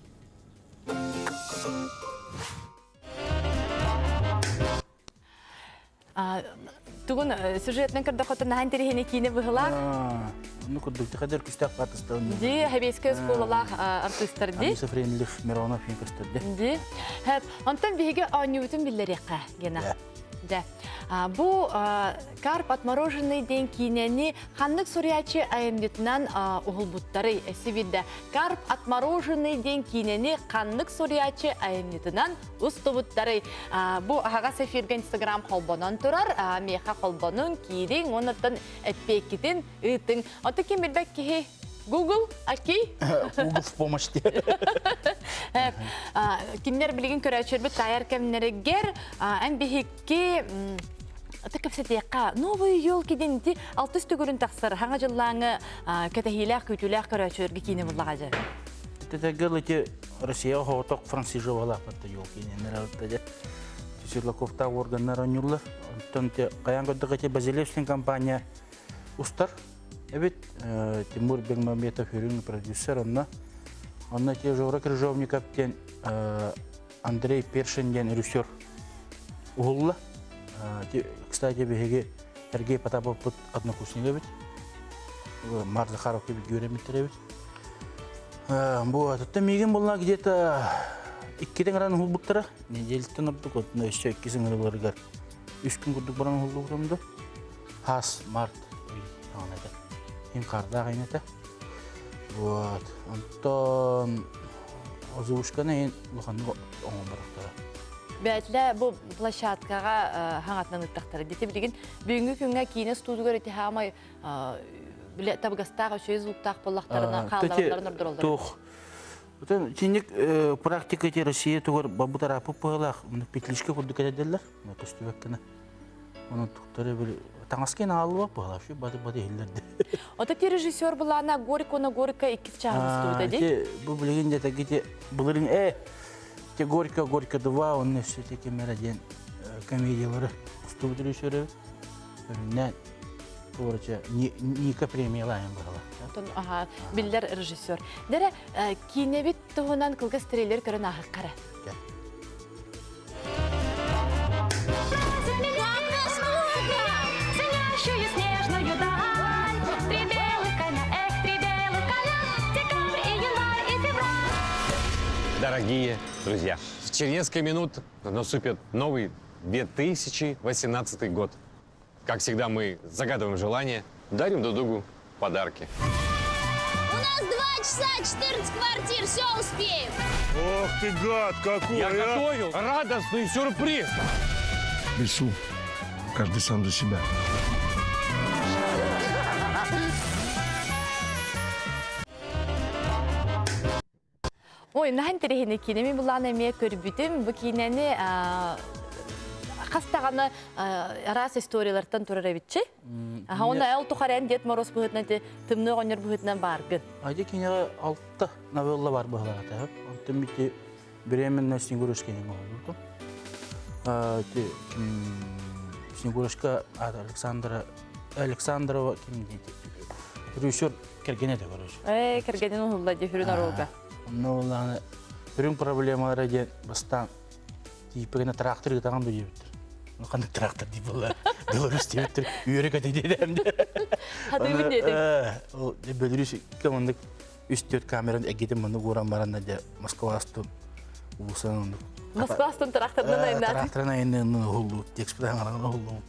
Тугун сюжетнен көрдөхөтө наһан тириһини киинэ быһылаах. Ну курдук тихадер күстәк катыстан. Ди хәбескә школалах артисттар ди. Алиса Френлих Миронов фин көстөрдө. Ди. Хәп, онтон биһиги оонньуубутун биллэриэххэ гена. Дьэ, бу Карп отмороженный диэн киинэни ханнык суруйааччы айымньытынан уһулбуттарый? Эсибидде Карп отмороженный диэн киинэни ханнык суруйааччы айымньытынан устубуттарый? Бу аһаҕас эфиргэ Инстаграм холбонон турар, миэхэ холбонун, киириҥ, оннуттан эппиэккитин ыытыҥ. Оттон ким билбэт киһи Google, окей? Google в помощь. Кинилэр билигин көрөөччүлэрбит таайар кэмнэригэр эн биһикки кэпсэтиэххэ новые елки диэн ити алтыс төгүрүн тахсар хаҥа дьыллааҥы кэтэһиилээх күүтүүлээх көрөөччүлэргэ киинэ буллаҕа дьэ. Тэтэгэл ити Россияҕа хоҕотох францижевалаахпатта елки иннэр Светлаковтаах органнар оонньууллар. Онтон хайаан көрдөх ити Базилевскин компания устар Эбит Тимур Бекмамбетов үрүҥ продюсер онно. Онно те Жора Крыжовников диэн Андрей Першин диэн режиссер уһулла. Кстати, биһиги Сергей Потаповпут однокурсник эбит. Марк Захаров кебит үөрэммиттэр эбит. Бу атытта миигин булла где-то иккитен ран уһулбуттара. Неделяттан ордук, отно өссө икки сыҥырыларыгар үс күн курдук баран уһуллубутум да. Хас март ый саҕана этэ. Иһин хардаах иһин этэ. Вот. Онтон озвучканы иһин улаханнык оҥорботохторо. Бэтлэ бу площадкаҕа хаҥатынан ыттахтара. Дити билигин бүгүҥҥү күҥҥэ киинэ студугар ити хаамай биле табыгастаах үчүгэй звуктаах буоллахтарына хаалларалларын ордороллор. Туох Отон чинник практика эти Россия тугар бабут арапы пыһалаах петличка курдук этэллэр. Көстүбэккина. Онон туктары били таҥаскын ааллыбат быһалаах баты баты иһиллэрди. Ото ти режиссер былаана Горько на Горько иккис чааһын устубута ди. Бу билигин де тагити былырын те Горько Горько 2 он өссө те кемера диэн комедиялары устубут режиссер өрүннээн туорача Ника премиялаайын быһала. Отон аха биллэр режиссер. Дэрэ киинэбит туһунан кылгас трейлер көрөн ааһыккара. Дорогие друзья, через несколько минут наступит новый 2018 год. Как всегда, мы загадываем желание, дарим друг другу подарки. У нас 2 часа 14 квартир, все успеем. Ох ты гад какой, Я а! готовил радостный сюрприз. В лесу каждый сам за себя. Ой, наһаа интэриэһинэй киинэ. Мин былаан эмиэ көрбүтүм. Бу киинэни хас даҕаны араас историялартан турар эбитчи. Аха, уонна эл тухарен Дед Мороз быһыытынан ити тымныы оҕонньор быһыытынан бааргын. Айди кинигэ алта новелла бар быһалаата. Онтон бити беременная Снегурочка диэн оҥорбутум. Ити Снегурочка Александра Александрова ким диэти режиссер кэргэнэ этэ короче. Ээ, кэргэнин уһулла дии хүрүн оруолга. Онно улааны үрүҥ проблемалара диэн бастаан тииппэгинэ трактор ыытаҕын дуу диэбиттэр. Ну ханнык трактор дии буолла. Беларусь диэбиттэр. Үөрэ көтө диэдэм. Хатыыбын диэтиҥ. Ол Беларусь командык 3-4 камераны эгитин маны ууран баран да Москва астын улусан Москва астын тракторынан айнат. Тракторынан айнын ухуллу, текст битан ухуллу.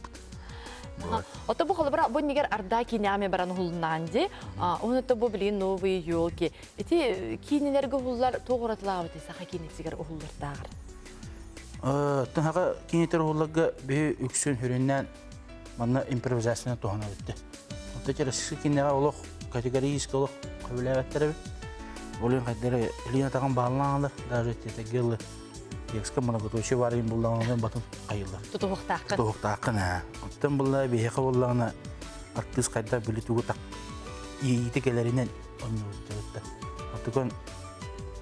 Ото бу холобура бу нигер арда кинеме баран ухулнаан ди. Оны то бу билин новые елки. Ити кинелерге ухуллар тоғыратылабыт саха кинесигер ухуллар тагыр. Тынхака кинетер ухулларга бе үксүн хүрүннән манна импровизацияны туһана битте. Онта тересиски кинега олох категорически олох кабиләбәттәре. Олын кадәре лина тагын багланды, даже тетегеле. Текстка многоточие бар им буллаган батын кайылар. Тутуктакын. Тутуктакын, ә. Оттан булла бихе буллагана артист кайда биле тугу так иите келеринен онны Оттан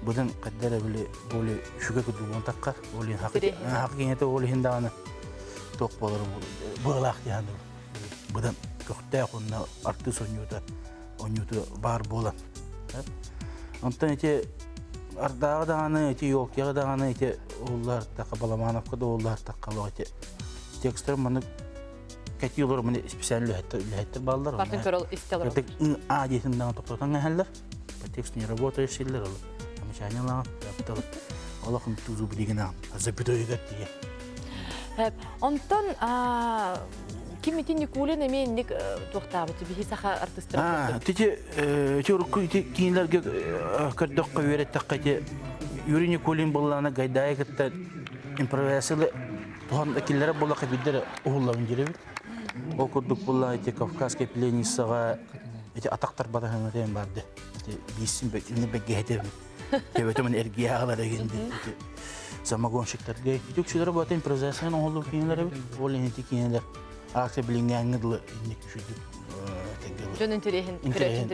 будын кадәре биле боле шүгә күдү таккар, олин хакы хакы кинете олин даганы ток болор булак дигән. Будын көктә онна артист оннюта оннюта бар болан. Онтан эти Ардага даганы, эти ёлкега даганы, эти уллар така Баламановка да уллар така эти тексттер маны кәти олар маны специально ләһәттер баллар. Бартын көрөл истелер. Тек а десен дагы токтотан гәһәлләр. По текст не работаешь силлер ол. Замечание лаган. Яптал. Аллахым тузу билигена. Запятой гәт дия. Онтон ким ити Никулин эми инник туохтаабыт биһи саха артистер. А, тити тюрку ити кинилерге көрдөккө үөреттакка ити Юрий Никулин буллана Гайдай кытта импровизациялы тухан киллere була кабиддер ухуллабын жиребит. Ол курдук булла ити Кавказский пленницага ити атактар батаһын барды. Ити бисин бек инне бек гетер. Тебетмен эргиялар дегенди. Ити самогонщиктарга ити үксүлөр бата импровизацияны ухуллу кинилер бит. Ол ити кинилер акция билингәңгә инник күшүдүк. Жон интерехин, интерехин.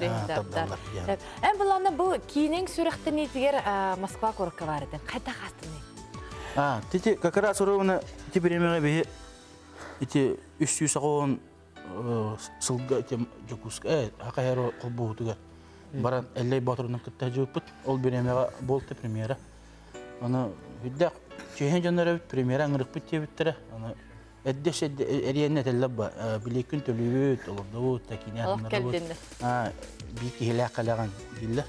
Эм буланы бу кинең сүрәхтени тигер Москва корыкка бар иде. Кайда хастыны? А, тити как раз уровня ти премьера бе ити 300 сылга ити жокуска акайро колбуутуга баран эллей батырынан кытта жупут ол премьера болты премьера. Аны хүддә чehen жоннары премьера аңырык бит тебиттере. Аны Эддеш эриенне телләб билекүн төлүбүт, олордубут, такине А, бик хилә калаган дилле.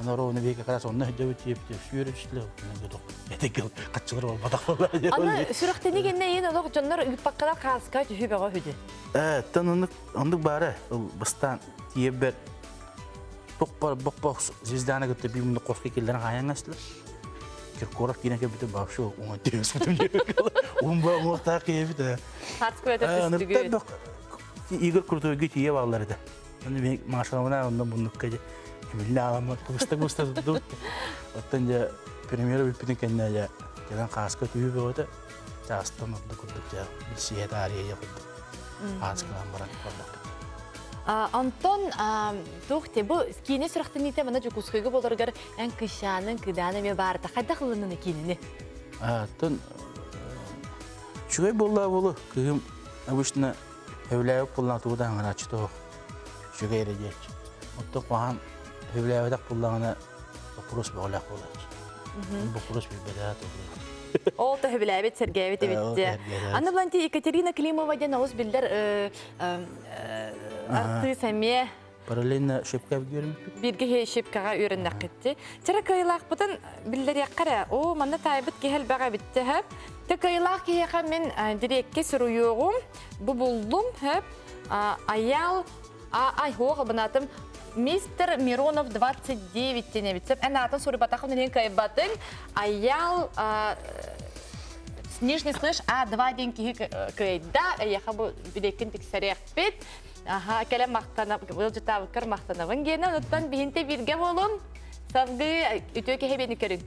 Ана роны бик карас онны хөдөбүт тиеп сүйөрүчле. Этек катчылар бол батак болар. Аны сүрәхтени генне ен олог жоннор үппаккала каска түһүбөгө хүдү. Э, тон ондук ондук бары ул бастан тиеп бер бокпар бокпок звезданы көтө бимне кошки келдер каяңаслар. Киркоров кине кебите бабшы оңа тиес бүтүн. Умба оңа кебите. Игорь Крутойга тие баллар иде. Аны мен машинамына ондан бундук кеже. Милли алама туста густа туту. Оттан же премьера бүппүтүн кенне же жаган каска түйү бөгөтө. Жастан отду курдук же билсие тария я курдук. Каскалан баран курдук. Антон, тух те бу кине сүрәхтените мана жукускайга болоргар эн кышанын кыданы ме барта. Кайда кылынны кинини? Антон, чугай болла болу, кыгым обычно хевләйеп булган тугдан гына чыты чугай рәҗәч. Отто кухан хевләйеп булганы вопрос болак болар. Вопрос бибәдә тугы. Ол та хевләйеп Сергеевич битте. Анна Бланти Екатерина Климова ден ауыз билдер артист әме. Параллельно шепка үйреніп. Бирге шепкаға үйреннәк кетті. Тері кайлақ бұтын білдер яққара. О, манда тайбыт кехел баға бітті хөп. Те кайлақ кехеқа мен дирекке сұруюғым. Бұ бұлдым хөп. Аял, ай хоғы бұнатым. Мистер Миронов 29 тене бітсіп. Ән атын сұры батақын үлен кайбатын. Аял, нижний слыш, А2 ден кехе кайда. Яқа бұ билеккін тексерек бит. Аха, кәлем мақтанап, ылжытабыккар мақтанабын гені, оттан бихинте бирге болун, савгы үтө кехе бені көрін.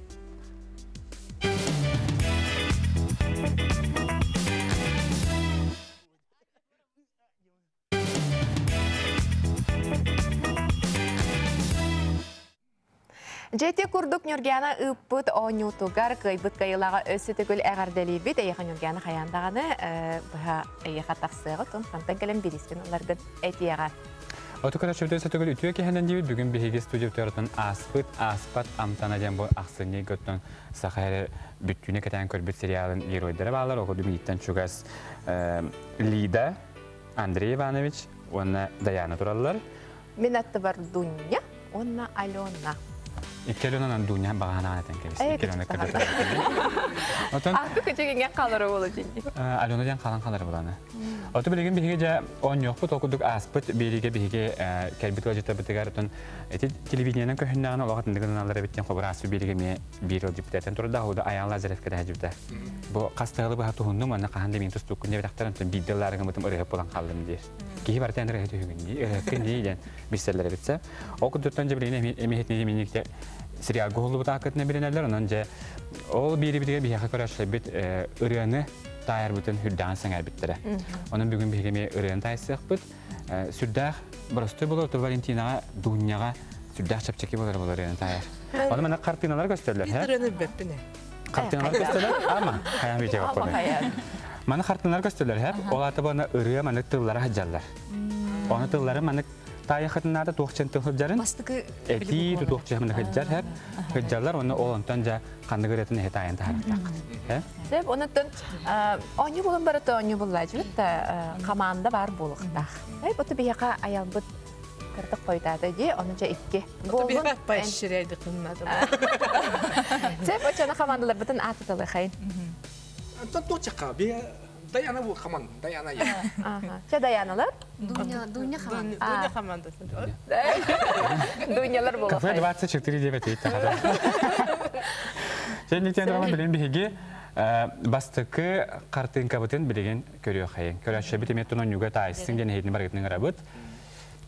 Жети курдук Нюргиана ыппыт оонньуутугар кыайбыт кайылаға өссө төгүл эҕэрдэлиибит эйиэхэ Нюргиана хаяндаганы быһа эйиэхэ тахсыаҕа тун хантан кэлэн бириспин ыларгын этиэҕэ. Оту кара чөбдө өссө төгүл үтүө киһэнэн диибит бүгүн биһиги студия төрөтөн ааспыт ааспат амтана диэн бу ахсынньы көттөн саха эрэ бүттүүнэ кэтээн көрбүт сериалын геройдара баалар оҕо дүмииттэн чугас Лида, Андрей Иванович уонна Даяна тураллар. Мин аттыбар Дуня. уонна Алена. Икки Аленанан Дуня бағанаан этен кебис. Икки Алена кыргыттар. Отон Ахты күчүгүнгә калыры болу динди. Алена диэн халан халар буланы. Оту билигин биһиги дьэ оонньуохпут ол курдук ааспыт биэриигэ биһиги кэлбит ыалдьыттарбытыгар отон ити телевидениенэн көһүннэҕинэ олох атыннык ылыналлар эбит диэн холобур ааспыт биэриигэ эмиэ биир ыалдьыппыт турда худа Аян Лазарев кэтэһэ Бу хас тыалы быһа туһуннум уонна хаһан да мин тустуккун диэбэтэхтэр онтон биирдэ ыллаарыгыммытым ырыһыт буолан хааллым диир. Киһи барыта эн ырыһыт үһүгүн дии, ырыһыккын дии диэн билсэллэр эбит. Ол курдуктан дьэ билигин эмиһитини миникте сериалга уһуллубут ааккытына билинэллэр, онон дьэ ол биирибитигэр биһиэхэ көрөөччүлэрбит ырыаны таайарбытын үрдэҕин сэҥээрбиттэрэ. Онон бүгүн биһиги эмиэ ырыаны таайсыахпыт. Сүрдээх боростуой болор Валентинаҕа, Дуняҕа сүрдээх чэпчэки болор болор ырыаны таайар. Ону манна хартыыналар көстөллөр. Ырыаны билбэппин. Хартыыналар көстөллөр, ама хайаан видео Маны хартыыналар көстөллөр, һэп. Ол аты бана ырыа маны тыллара хаджаллар. Оны тыллары маны таайахытынаата туох чен тыл сылдьарын этии туох чен сылдьар һэп сылдьаллар уонна ол онтон дьэ ханнык ырыатын эһи таайан таһаарыахтааххыт. Сөп, онуттан оонньуу булан барыта оонньуу буллаачыбыт да команда бар буолуохтаах. Ай, бу биһиэхэ аялбыт кырдык хойутаата дии, ону дьэ икки. Болбун поощряйдыкыннады. Сөп, очону командаларбытын аатыталыхайын. Антон туох би Даяна бу хаман, Даяна я. Чэ Даяналар? Дуня, Дуня хаман. Дуня хаманда. Дунялар боло. Кафе 24 деп этейт тахада. Сен нитен роман билин биһиги бастакы картинкабытын билигин көрүөхайын. Көрөөччүбүт эмиэ тунан юга таайсын диэн эһитин баргытын ырабыт.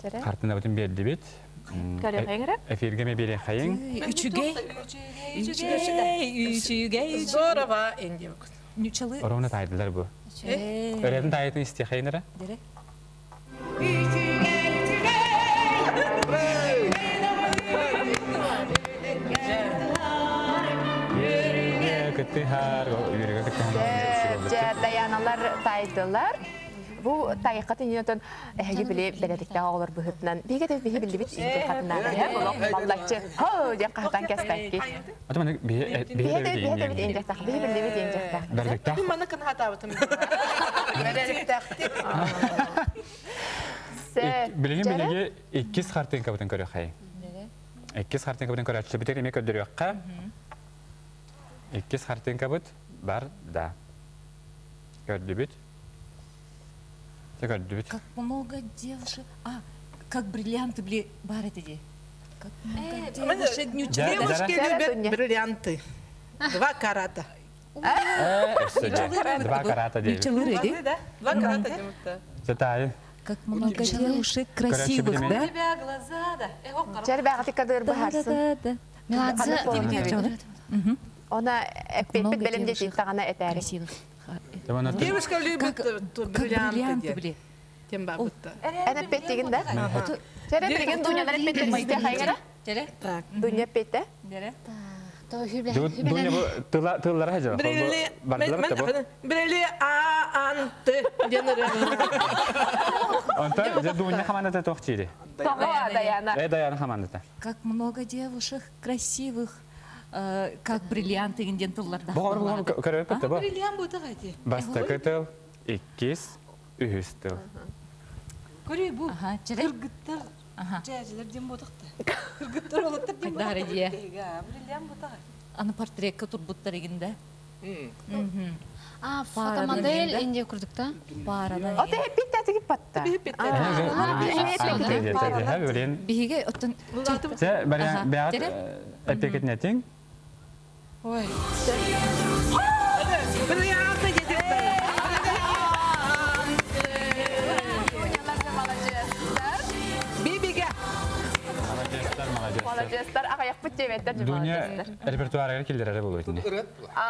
Картинабытын бердибит. Көрүөхайын Эфирге ме берехайын. Үчүгэй. Үчүгэй. Үчүгэй. Здорово, Индия. Нючалы. Ровно тайдылар бу. Өрөтүн тайытын истиэхэйин эрэ. Кыттыһар, үөрүгө кыттыһар. Даяналар тайдылар. Бу тайыкка тиньотон эһиги били бэлэтиктээх оҕолор быһытынан биһиги да биһи биллибит инде хатынаада һэ олох баллаччы хо диэн хаһытан кэспэкки. Аты маны биһи биһи инжехтах биһи биллибит инжехтах. Бэрдиктах. Маны кын хатабытым. Бэрдиктахтик. Билигин билиги иккис хартыынкабытын көрүөхэй. Иккис хартыынкабытын көрөөччүбүтүгэр эмиэ көрдөрүөххэ. Иккис хартыынкабыт бар да. Көрдүбүт. Көрдүбүт. Как много девушек, а, как бриллианты били бар это ди. Как много девушек Девушки любят бриллианты. Два карата. Два карата дейбит. Два карата дейбит. Сатайы. Как много девушек красивых, да? глаза, да. Чербәгати кадыр бахарсын. Меладзе. Она эппет белемде тагана этәри. Девушка любит бриллианты. Тем бабытта. Әнә пет деген да? Чере билген дунялар пет исте хайгара? Чере? Так. Дуня петте? Дере. Дуня бу тыллара хажа. Брили а анты денере. Онта Дуня хамандата тохчири. Тога Даяна. Э Даяна хамандата. Как много девушек красивых, как бриллианты деген тылларда. Бу бу көрөп бу. Бриллиант бу тагати. Бастакы тыл, иккис, үһүс тыл. Көрүй бу. Кыргыттар. Жажылар дем ботакты. Кыргыттар олоттар дем ботакты. Бриллиант бу тагати. Аны портретке турбуттар егинде. А, фотомодель Индия курдукта? Парана. Оте питте тигип батта. Биһиге оттон Те баран бәгат эпекетнетин. Ой. Бриллианты Бибиге. Молодецтар, молодецтар. Молодецтар, ағаяқ бит Дуня репертуарга килдерere болу итини. А,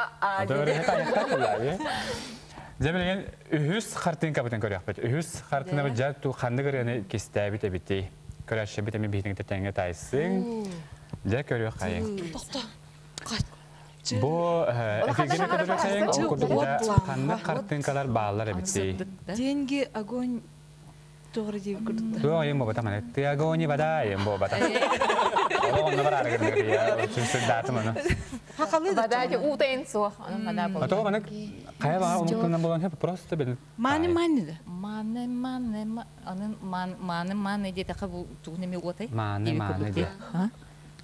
Жемелген үһүс хартыынкабытын көрүөхпүт. Үһүс хартыынабыт жа ту ханнык ырыаны кистээбит эбити. Көрөшөбүт эми биһитиң тетеңе тайсың. Жа көрүөх хайың. Бу эфиргене көрүөх хайың. Ол курдук ханнык хартыынкалар баалар эбити. Деньги, огонь, тоғры деп күрдік. Туо айым бобата мане. Ты огонь вода айым бобата. Онно бар арыгыр я. Сүрсүрдаатым аны. Бада утайын суох. Аны мана А то мана кая баа умуттан болан хеп просто бен. Маны маны да. Маны маны аны маны маны диэтэхэ бу тугун эми уотай. Маны маны де.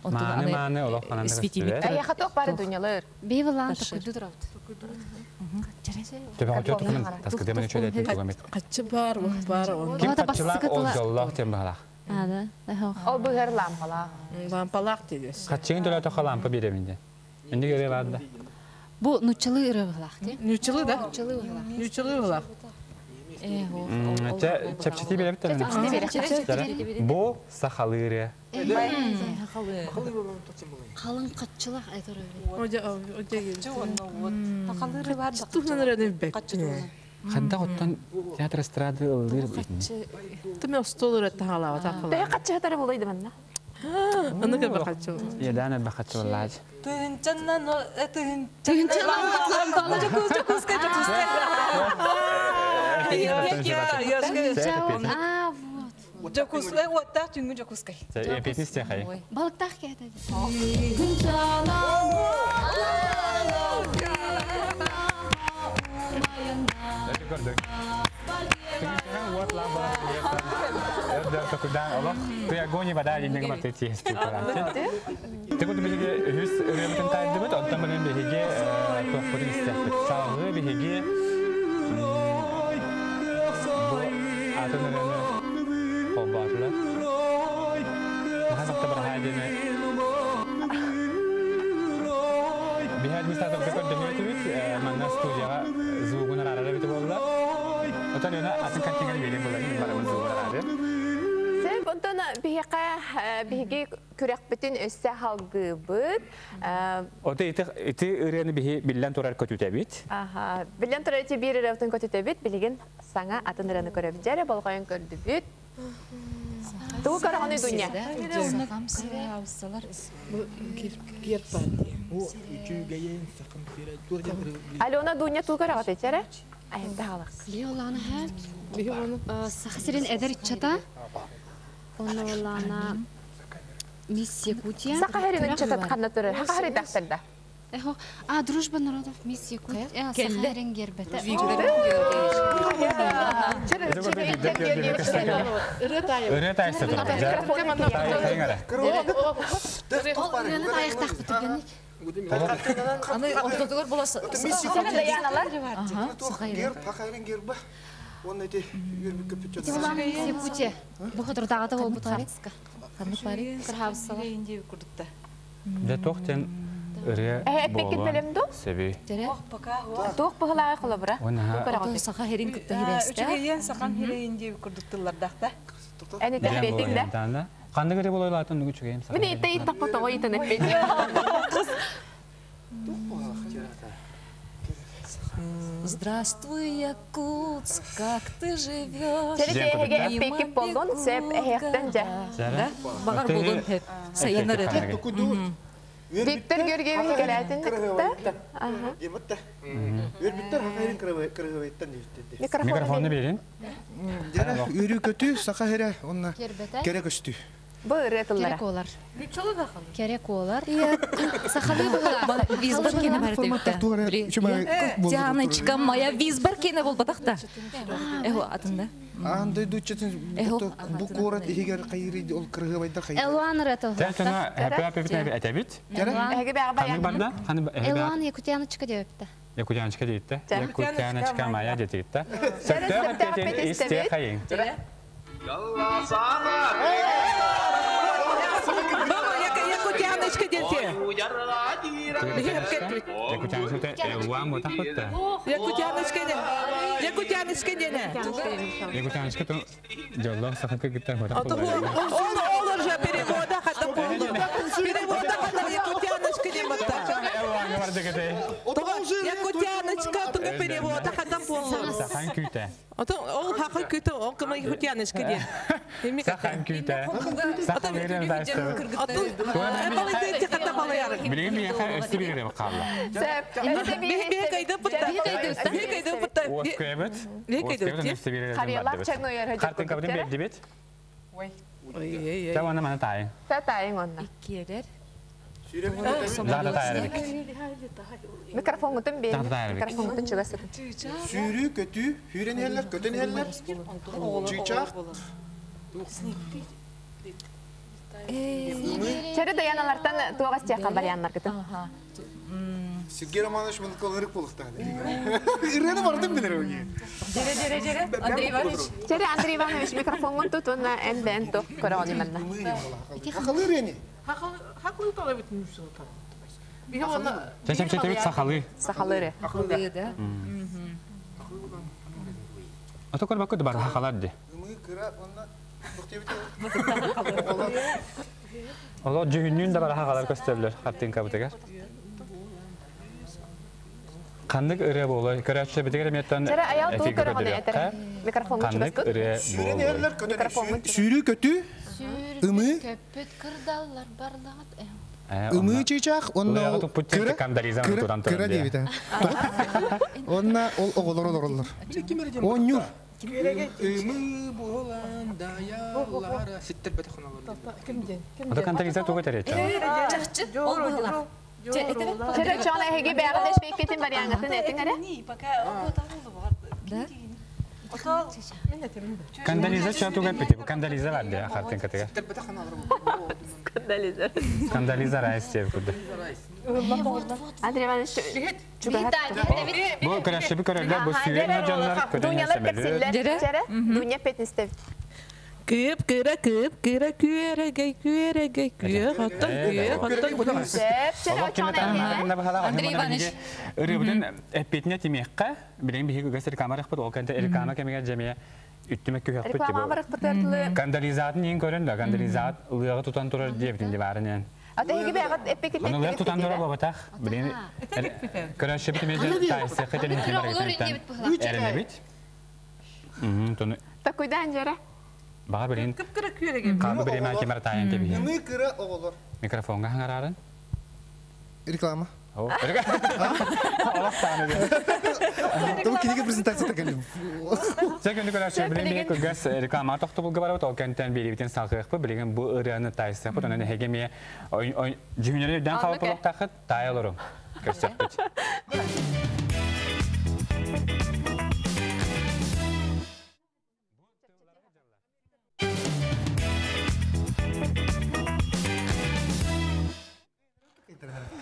Маны маны олох ханан. Ая хаток бары дунялар. Бейвалан такуйду турабыт. Төбө хотё тукун таскы демени чөйдө тугамит. Качы бар, бар он. Ким качылак ол жоллох тем баалах. А, да. Ол быһар лампалаах. Лампалаах дедес. Качыгын төлө тоха лампа береминде. Инди көрө барды. Бу нуччалы ыры быһалаах ти. Нуччалы да? Нуччалы быһалаах. Нуччалы быһалаах. Чепчети беребит. Бу сахалыры. Қалың қатчылақ айтор Хақалыры бар да. Тухнан өрөнү бек. Ханда оттон театр эстрады ылдыр. Түмө стол өрөттө халаба тақылы. Бэйэ каччы болойду манна. Аны кебе каччы. Едана бахачы лаж. Тыгынчаннан тыгынчаннан жокускай жокускай. А, вот. Жокускай отта түнгү жокускай. Песни стехай. Балыктах кетеді. Ты огонь и вода, я не могу отойти. Ты вот беги, хүс рөмтен тайдыбыт, онтон билен биһиги туохпутун истиэхпит. Салгыы биһиги бу атын ырыаны холбоотулар. Наһаа сахта бараһаа диэни Биһи администратор көрдөһүөтүбүт, манна студияга звугун араарар эбит буолла. Отон өна атын картинганы берем буолар, барабын звугун араарар. Сеп, онтон биһиэхэ биһиги күрэхпитин өссө халгыбыт. Ота ити ырыаны биһи биллэн турар көтүтэбит. Аха, билен турар ити биир ырыатын көтүтэбит, билигин саҥа атын ырыаны көрөбүт. Дьэрэ болҕойон көрдүбүт. Тугу көрөҕүнүй Дуня? Алена Дуня тугу көрөҕүт ичэрэ? Айында халык. Биоланы хә. Саха сирин эдер иччата. Оны олана Мисс Якутия. Саха сирин иччата ханна турар. Хаха сирин тахтарда. Эхо, а дружба народов Мисс Якутия. Саха сирин гербете. Ырыа тайсы турар. Ырыаны тайықтақ бітіргенік. Аны ортотугар боласы. Мисс Якутия. Бу хатырдағата ол бұтар. Ханнык бари. Дэ тохтен ырыа Эппекин бөлөмдү? Себи. Туох быһылааҕы холобура. Саха херин кытта хибэстэ. Үчүгэйен сахан хирейин диэби курдуктуллардахта. Эни тәппетиң да. Қанды көрі болой латын нүгі чүгейім саха. Мин итте ит таппа тоҕо итен эппет. Здравствуй, Якутск, как ты живешь? Тереге эппекип болдун, сеп эхектен жа. Да? Багар болдун хеп. Сайынар эт. Виктор Георгиевич келәтин кытта. Микрофонны берин. Үрі көтү, сақа хере, онна керек өстü. Бу ырыа тыллара. Керек олар. Керек олар. Сахалы бұғыла. Визбар кене бар деп. Дианочка моя визбар кене бол батақта. Эхо атында. Андай дучетін бу корат егер қайыры ол кыргыбайда қайыры. Элуан ырыа Тә тона хэппи хэппи бит әтәбит. Эһеге бәгә Қанды баян. барда? Қанды Элуан Якутяночка депті. Якутяночка дейт. Якутяночка моя дейт. Сөптө хэппи исте хайын. Якутяночка дети. Якутяночка Элуан ботақпытта. Якутяночка де. Якутяночка дене. Якутяночка то жоллох саха кыргыттар ботақ Ол уже перевода хата полду. Перевода хата Якутяночка де батта. Якутяночка туга перевода хата полду. Сахан күтә. Ол хақы күті, ол кыма Якутяночка де. Сахан күтә. Сахан берем дайсы. Билген бияха өстү бирге калла. Сеп. Уоскөбөт. Уоскөбөт өстү бирге. Карьялар чагны уяр Картинка бирде бит. Ча уонна маны таайын. Та таайын онна. Иккиэлэр. Заада таайар эбиккит. Микрофонгутун бэйин. Заада таайар эбиккит. Микрофонгутун чугас сытын. Сүүрүү, көтүү, сүүрэн иһэллэр, көтөн иһэллэр. Чыычаах. Чары даяналартан туоҕас тиэхха барьяннаргытын. Сергей Романович мунукаларык болуктаан. Ырыаны бардым билер өйі. Жере, жере, жере. Андрей Иванович. Чары Андрей Иванович микрофонгун тут уонна эн бэйэн туох көрөҕүн манна. Хахалы ырыаны. Хакылы талабыт мүсүл Чэ чэ чэ сахалы. Сахалы ыры. Сахалы да. Ото көрбөккө бар хахалар ди. Ымыы кыра онна Оло дьүһүннүүн да бар хахалар көстөллөр хартыҥкабытыгар. Ханнык ырыа буолуой? Көрөөччүлэрбитигэр эмиэттэн Чара аял туу эфиргэ көрөҕүнэ этэр. көрдөрүөххэ. Микрофоҥҥа Ханнык чугас ырыа Сүүрэн буолуой? иһэллэр, Сүүрүү көтүү, ымыы, Көппүт кырдаллар барлаҕыт. ымыы чыычаах, онна Ылыаҕа ол туппут кыра, кандализа кыра, туран кыра туран диэбитэ. Онна ол оҕолор олороллор. Оонньуур. Ымыы буолан даяллара ситтер бэтэх хоналар. Ото кандализа туга тереччэ? Чахчы, ол быһылар. Чары чона эһиги бэҕэ дэшпеккетин вариантын этиң эрэ. Кандализа ча туга пити. Кандализа бар де хартыҥкатыгар. Скандализа. Кандализа райс деп курду. Андрей Иванович чугаһат. Бу көрөөччү көрөллөр, бу сүүрэн дьоннор көтөн Дунялар сэмэлү. кэпсиллэр. Чара Дуня петнистев. Кыып кыра кыып кыра күөрэгэй күөрэгэй күөх оттон күөх оттон Чара чона Андрей Иванович. Ырыбытын эппетине тимиэххэ, билигин биһиги үгэс реклама рахпыт, ол кэнтэ реклама кэмигэр дьэмиэ үттүмэ күһөхпүт Реклама барык бытыртылы. Кандализатын иин көрөн да, кандализат ылыаҕы тутан турар диэбитин дибаарынен. Ата эһиги бэҕэ эппеккетин Оны ылыах тутан турар бабатах, билигин көрөөччүбүт эмиэ таайсыахха тэлин эрэнэбит. Тону Такуйдан жара. Бағар билигин Кыра күөрэгэй. Каабы биреме кемер таайын кебиһи. Ымыы кыра оҕолор. Микрофонга хаңарарын. Реклама. Олох тааны. Тому книга презентация такая. Сэ күнү көрөөччү билигин бии кылгас реклама тохтобулга барабыт, ол кэнтэн биэрибитин салгыахпыт, билигин бу ырыаны таайсыахпыт, онон эһиги эмиэ дьүһүнэри үрдэн хаалып олохтаахыт, таай олору көрсөхпүт.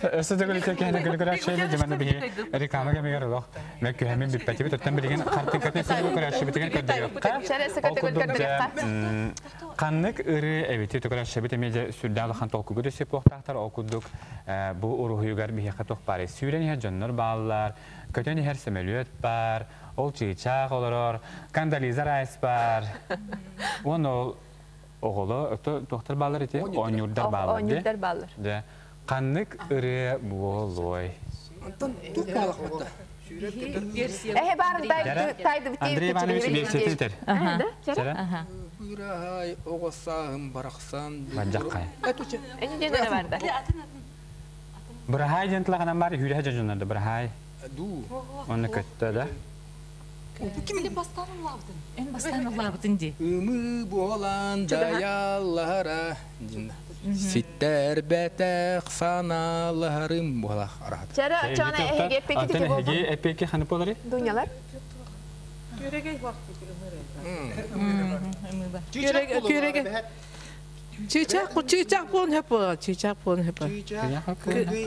Өссө төгүл кэһини күнү көрөөччү дьыманы биһи реклама кэмигэр олох мен күһэмин бүппэтибит, оттон билигин хартыҥкатын сылгы көрөөччүбүтүгэр көрдөрүөххэ. Ол курдук дьэ ханнык ырыы эбити көрөөччүбүт эмиэ дьэ сүрдээх улахан толкуйга түсүп буохтаахтар, ол курдук бу уруһуйугар биһиэхэ туох баарый? Сүүрэн иһэр дьоннор бааллар, көтөн иһэр сөмөлүөт бар, ол чыычаах олорор, кандализа райс бар. Уонна ол оҕоло туохтар бааллар ити? Оонньуурдар бааллар. Оонньуурдар бааллар. Дьэ, ханнык ырыа буолуой? Антон тух баалах батта. Эхе барын тайды битей. Андрей Иванович версиятын итер. Чара? Бырай оҕосаһым барахсан. Баджаккай. Эни ден барда. Бырахай диэн тылаҕынан бар, хүрэ дьоннорду бырахай. Ду. Оны көттө да. Ким бастан улаабытын? Эн бастан улаабытын ди. Ымыы буолан даяллара. Ситтер бэтэх саналарым буолах арахат. Чара чона эһиги эппекки Антон эһиги эппекки ханып болары? Дунялар. Күөрэгэй. Күөрэгэй. Чыычаах чыычаах буон хөп буолар, чыычаах буон хөп.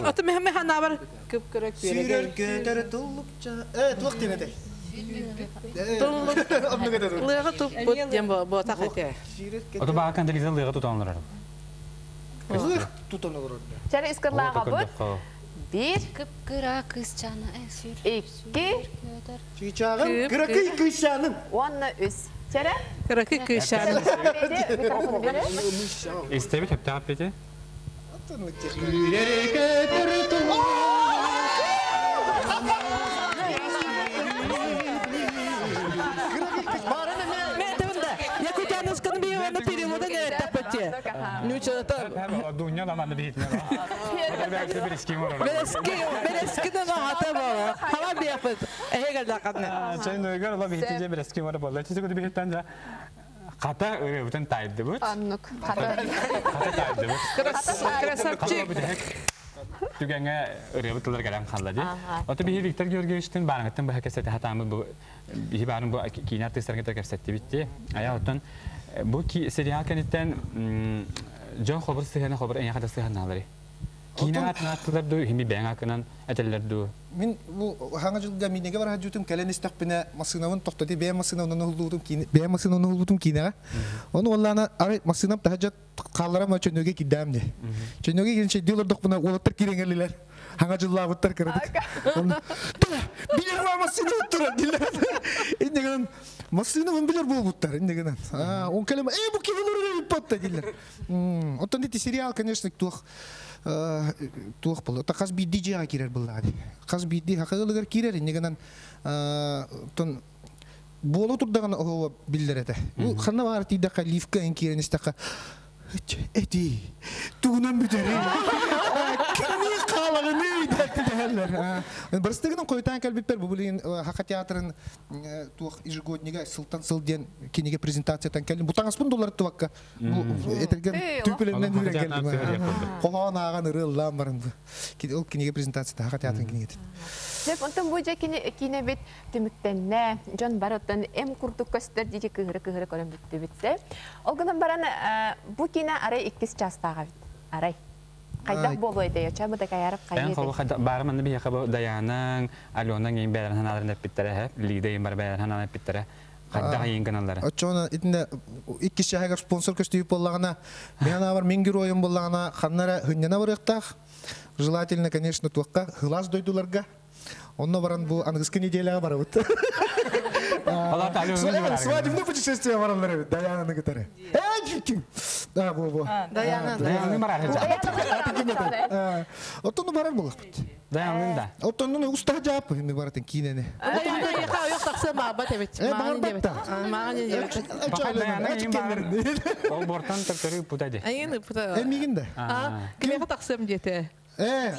Аты мехме ханабар кып кыра Сүүрэр күөрэгэй. көтөр туллукча. Туох диэн этэй? Лыаҕа туппут диэн буотах этэ. Ото баға кандализа лыға тутан олорор. Лыах тутан олорор. Чара искырлаға бұт. Бір. Кып кыра кысчаны сүр. Икки. Чыычааҕым, кыракый кыысчааным. Уонна үс. Чара? Кыракый кыысчааным. Микрофону бери. Истебит хөптө аппети. Сүүрэр көтөр Якутянусканы биеваны перевода не таппатте. Нюча Дуня ламаны бихитне. Берески, берески да ата бала. Хава биапыт. Эхегел дакатны. Чай нойгар ола бихитне берески мора болла. Чисе көтө бихиттен жа. Хата ырыабытын таайдыбыт. Оннук. Хата. Хата таайдыбыт. Красавчик. Түгэҥҥэ ырыабыт тыллар кэлэн хаалла дии. Ото биһи Виктор Георгиевичтин баарыҥыттан быһа кэпсэтэ сатааммыт бу биһи баарын бу киинэ артыыстарын кытта кэпсэттибит дии. Айа оттон бу сериал кэнниттэн дьон хобур сыһыана хобур эйиэхэ да сыһыаннаалары. Киинэ аатын ааттылар дуу, хими бэйэҥ акынан этэллэр дуу. Мин бу хаҥа дьылга миинеге бар хадьутум кэлэн истэхпинэ массыынабын тохтоти бэйэм массыынабын уһуллубутум киинэ бэйэм массыынабын уһуллубутум киинэҕэ. Ону уоллаана арай массыынам таһырдьа хаалларам чөннөгө киирдэм дии. Чөннөгө киирэн чэйдии олордохпуна уолаттар киирэн кэллилэр. Хаҥа дьыллаабыттар кыратык. Билэр ма массыына турар дилер. Инне гынан массыынабын билэр буолбуттар инне гынан. Он кэлем э бу киһи олорор эбит дилер. Оттон ити сериал, конечно, туох туох буолла. Хас биирдии дьиэҕэ киирэр буоллаҕа дии. Хас биирдии хахыылыгар киирэр инне гынан оттон буола турдаҕына оһуоба биллэр этэ. Бу ханна баҕар тиийдэххэ лифка эн киирэн истэххэ эти тугунан бүтэрий? Кимниин хаалаҕыный дэһэллэр. Барыстыгынан хойутаан кэлбиппэр бу билигин Хаха театрын туох ежегоднига сылтан сыл диэн кинигэ презентациятан кэллим. Бу таҥаспын долларыттыбакка бу этэргэн түүпүлэннэн үүрэн кэллим. Хоһоон ааҕан ырыаллаан баран ол кинигэ презентацията Хаха театрын кинигэтин. Сөп, онтон бу дьэ киинэбит түмүктэннэ. Дьон бар оттон эм курдук көстөр диэки кыһыры-кыһыры көрөн бүттүбүт. Ол гынан баран бу киинэ арай иккис чаастаах эбит. Арай. Хайдах буолуо этэй? Оча Бытакаяров хайыы Эн холу баары манна биһиэхэ бу Даянаҥ, Аленаҥ иин бэйэлэрин санааларын эппиттэрэ эһэ, Лида иин бары бэйэлэрин санааларын эппиттэрэ. Хайдах иин гыналлара? Оччоҕуна итиннэ иккис чааһыгар спонсор көстүүп буоллаҕына, мин анаабар мин геройум буоллаҕына ханна эрэ хынньана барыахтаах. Желательно, конечно, туохха хылаас дойдуларга. Онно баран бу аныгыскы неделяҕа барабыт. Свадебное путешествие бараллар эбит Даянаны кытары. Э, бу бу. Даяна. Даянаны барар. Оттон барар буолахпыт. Даянын да. Оттон устаха жаап ми баратын киинени. Даянна тахса баабат эбит. Э, баҕарбат да. Мааҕын диэбит. Ол бортан төптөрү ыппыта ди. Айын ыппыта. Э, мигин да. Кимиэхэ тахсыам диэтэ. Э,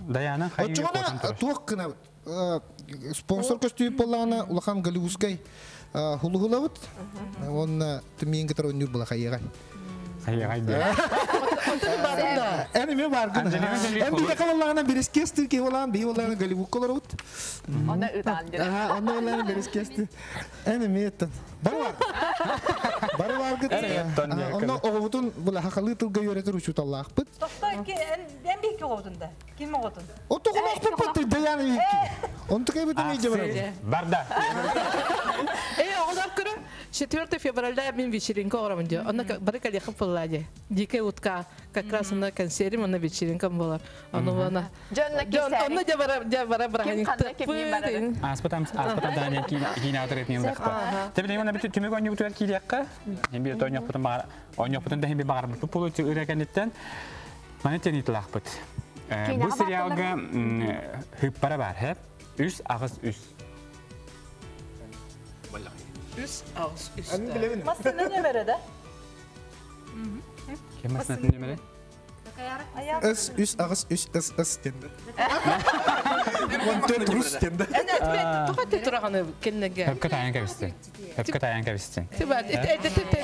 Даяна туох гына спонсор көстүүп боллаҕына улахан голливудскай хулуһулабыт уонна миин кытары ойнуур була хайыгай хайыгай диэ эн эмиэ бааргын эн биһиэхэ боллаҕына берескестир киһи болаан биһи боллаҕына голливудка олоробут Онно ытаан онно боллаҕына берескестир Эн эмиэ Бары бар. Бары баргыт. Онно оҕобутун була хахалыы тылга үөрэтэр учууталлаахпыт. Тохто эн биһикки оҕобутун да? Ким оҕотун? Отоҕолоохпут баттый Даяна биһикки. Онтук эбитин ийдьэ барабын. Барда. Эй, оҕолор көрө, 4 февраля мин вечеринка оҕоробун дии. Онно бары кэлиэххэ буолла дии. Дикая утка как раз онно консервим, онно вечеринкам буолар. Ону уона. Дьон онно дьэ бара дьэ бара быраханьыкты. Ааспытам ааспытам дааньа киинэ атырытын лахта. Тебиле она бит түмүк оонньуутугар киириэххэ. Хин бир оонньуохпутун баҕар оонньуохпутун да хин бир баҕарбыппыт буолу ырыа кэнниттэн маны тэнитилаахпыт. Бу сериалга хыппара бар, хэп. Үс аҕыс үс. Үс аҕыс үс. Массыына нөмөрө да? Ким массыынатын нөмөрө? С үс аҕыс үс с с тенде. Он төрт рус тенде. Эн этме туха те тураганы кеннеге. Хөпкө тайан кэбистин. Хөпкө тайан кэбистин. Тиба эте те те.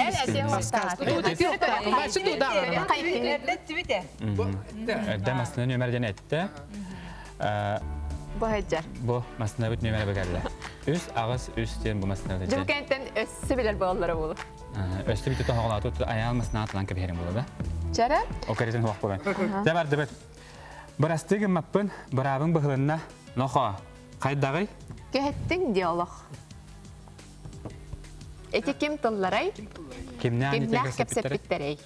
Эрдэ массыына нөмер ден этте. Бу хаджар. Бу массыына бит нөмере бекелле. Үс аҕыс үс диэн бу массыына бит. Дьукентен өссө билер буоллара болу. Өстө бит тоһоҕолаату аяал массыына атылан кэбиһэрин була да. Чара? Океритин хуах буолан. Дэ бардыбыт. Бырастыы гыммаппын, быраабыҥ быһылынна. Нохо, хайдаҕый? Көһөттүҥ диалог. Эти ким тылларай? Кимнээх кэпсэппиттэрэй?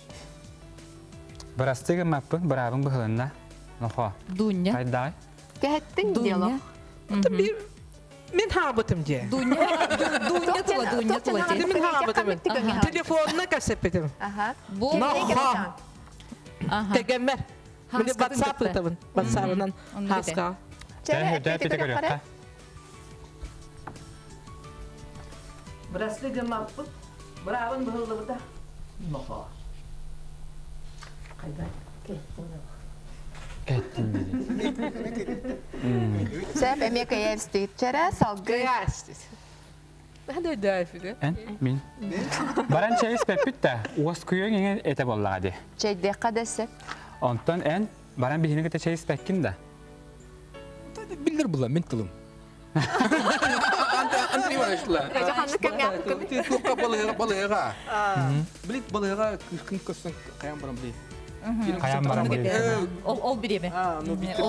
Бырастыы гыммаппын, быраабыҥ быһылынна. Нохо. Дуня. Хайдаҕый? Көһөттүҥ диалог. Мин хаабытым дии. Дуня, Дуня тула, Дуня тула. Мин хаабытым. Телефонна кэпсэппитим. Нохо. Тегеммер. Мин WhatsApp ытабын. WhatsApp-ынан хаска. Бырастыы гыммаппыт, быраабын быһыллыбыта. Нохоо. Хайда? Кэттин. Сөп эмиэ кыйа истиитчэрэ салгыы. Эн, мин. Баран чэй испэппит да, уоскуйуоҥ иҥэн этэ буоллаҕа дии. Чэйдиэххэ да сөп. Онтон эн баран биһини кытта чэй испэккин да? Биллэр була, мин тылым. Андрей Иванович ла. Туохха балыга балыга. Билит балыга кыскын көссөн каян барам билит. Каян барам билит. Ол ол биреме. Ну Виктор.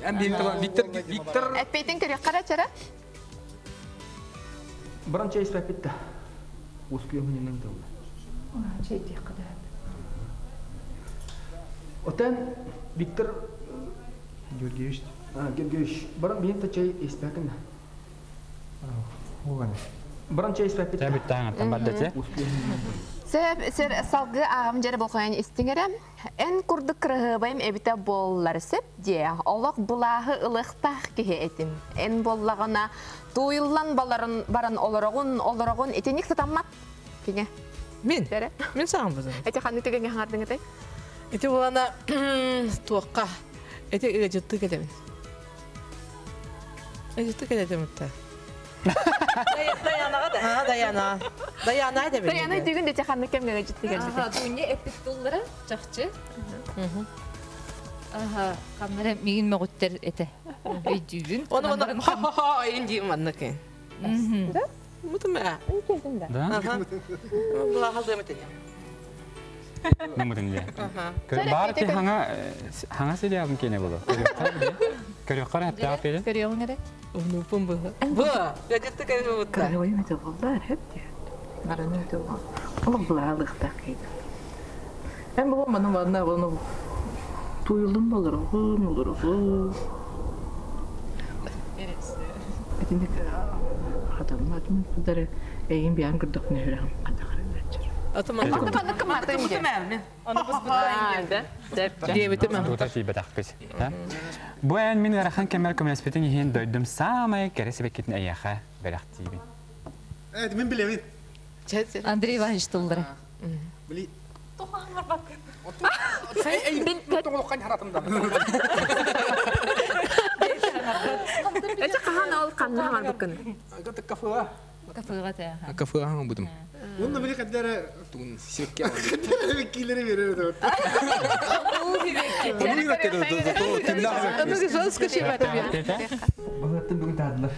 Эн Виктор Виктор Виктор. Эппейтин көрүөх кара чара. Баран чэй испэппит да. Уоскуйуоҥ иҥэн тылла. Чэйдиэххэ да. Отен Виктор Георгиевич. Георгиевич, баран биһин та чэй испэкин. Баран чэй испэппит. Чэй бүттэ аттан барда чэ. Сөп, сер салгыы ааҕым дьэрэ болхойон истиҥэрэ. Эн курдук кыраһыабайым эбитэ буоллар сөп дии. Олох былааһы ылыахтаах киһи этим. Эн буоллаҕына тууйуллан баларын баран олороҕун, олороҕун итинник сатаммат кине. Мин? Мин саҕам бузым. Эти ханнык түгэҥҥэ хаҥардыҥ этэй? Ити булана туохха? Ити ыадьыттыы кэлэбин. Ыадьыттыы кэлэтим утта. Даянаға да. Даяна. Даяна да Даяна бүгүн де ханнык кэмҥэ ыадьыттыы кэлбитэ. Дуня эппит тыллара чахчы. Аха, камера мигин мөҕүттэр этэ. Өйдүүбүн. Оны оны ха-ха-ха инди маннык. Да? Мутум ээ. Да? Була халдым этэ. Намытын дии. Бар ти хаңа хаңа сериалын кене болу. Көрөккөр хәтта апеле. Көрөҕүҥ эрэ. Унуппун бу. Бу, ыадьытты кэлбит бутта. Каравайым это боллар, хеп де. Бараны это Олох былаалыктаах кейді. Эн бу маны манна bunu туйулдum болоргун, олоргун. Этинник хатаммат мин кудары эйин биан кырдык нөһүрәм катахара бәчер. Бу эн мин ыарахан кэмэр көмөлөспүтүҥ иһин дойдум саамай кэрэ сибэккитин эйиэхэ бэлэхтиибин. Э, мин билэбин. Андрей Иванович тыллара. Били. Эче хахан ол ханна хаҥарбыккын? Кафега. Кафега те. Кафега хаҥа будум. Онно били каддара тугун сибекке килери берер. Балаттан бүгүн таадылар.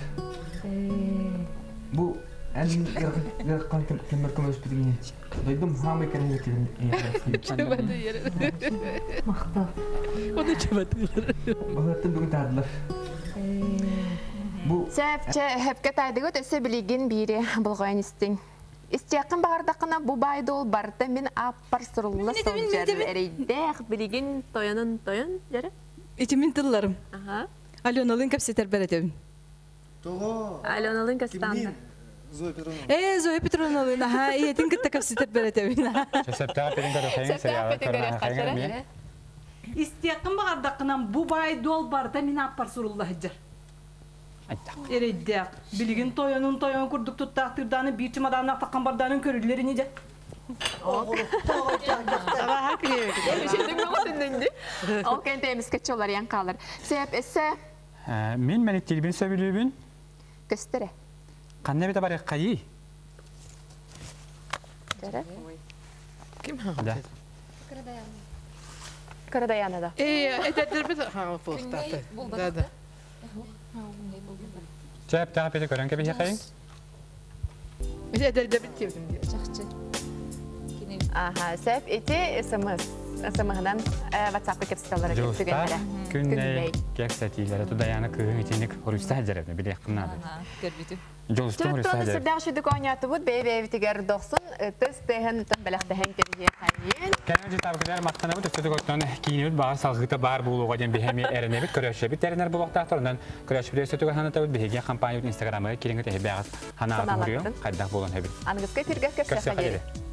Бу эн яраккан кемер көмөспүтүгүн. Дойдум хаамай кэрэ кэлин. Махта. Оны чабатылар. Балаттан бүгүн таадылар. Бу Сөп, чэ, хөпкө тайдыгыт өссө билигин биири болҕойон истиҥ. Истиэххин баҕардаххына бу баай-дуол барыта мин ааппар сурулла сылдьар эрэйдээх билигин тойонун тойон дьэрэ. Ити мин тылларым. Аха. Аленалыын кэпсэтэр бэрэтебин. Того. Аленалыын кэпсэтаанда. Зоя Петровна. Э, Зоя Петровналыын, аха, ийэтин кытта кэпсэтэр бэрэтебин. Сөптөөх петин көрөхөйүн сериалы көрөхөйүн эмиэ. Истиэххин баҕардаххынан бу баай-дуол барыта мин ааппар сурулла сылдьар. Эрэйдээх. Билигин тойонун тойон курдук туттаахтыырдааны биир чымадааннаах таххан бардаанын көрүллэр ини дьэ. Ол кэнтэ эмискэ чоларыйан хаалар. Сөп, өссө Мин мэниттиирбин сөбүлүүбүн. Көстөрө. Ханна эбитэ барыаххайый? Дьэрэ. Ким Да. Кырадаяна да. Э, этэрдэрбит хаҥа буолуохтаах. Да, да. Сөп, таах пети көрөн кэбиһиэхэйиҥ. Ити этэрдэрбит диэбитим дии. Чахчы. Аха, сөп, ити СМС. СМС-ынан WhatsApp-ка кэпсэтэллэрэ Дьулустаах түгэннэрэ. күннэй кэпсэтиилэрэ Тудаяна кыыһын итинник хоруйса сылдьар билиэххин наада. Көрбүтүм. Дьулустаах хоруйса Түттуону сылдьар. сүрдээх үчүгдүк оонньоотубут, бэйэ-бэйэбитигэр дохсун ытыс тыаһын бэлэхтэһэн кэбиһиэхэйин. Кэлэн дьытаабытыгар махтанабыт өссө оттон киинибит баҕар салгыыта баар буолуоҕа диэн биһи эмиэ эрэнэбит, көрөөччүбүт эрэнэр буолуохтаахтар. Онон көрөөччүбүт өссө түгэн санатабыт, биһиги компаниябыт Инстаграмыгар киириҥҥит эһибээҕит ханаатын Санаалаабытын. хоруйуҥ, хайдах буолан эбит. Аныгыскы эфиргэ Көрсүөххэ көрсүөххэ диэри. диэри.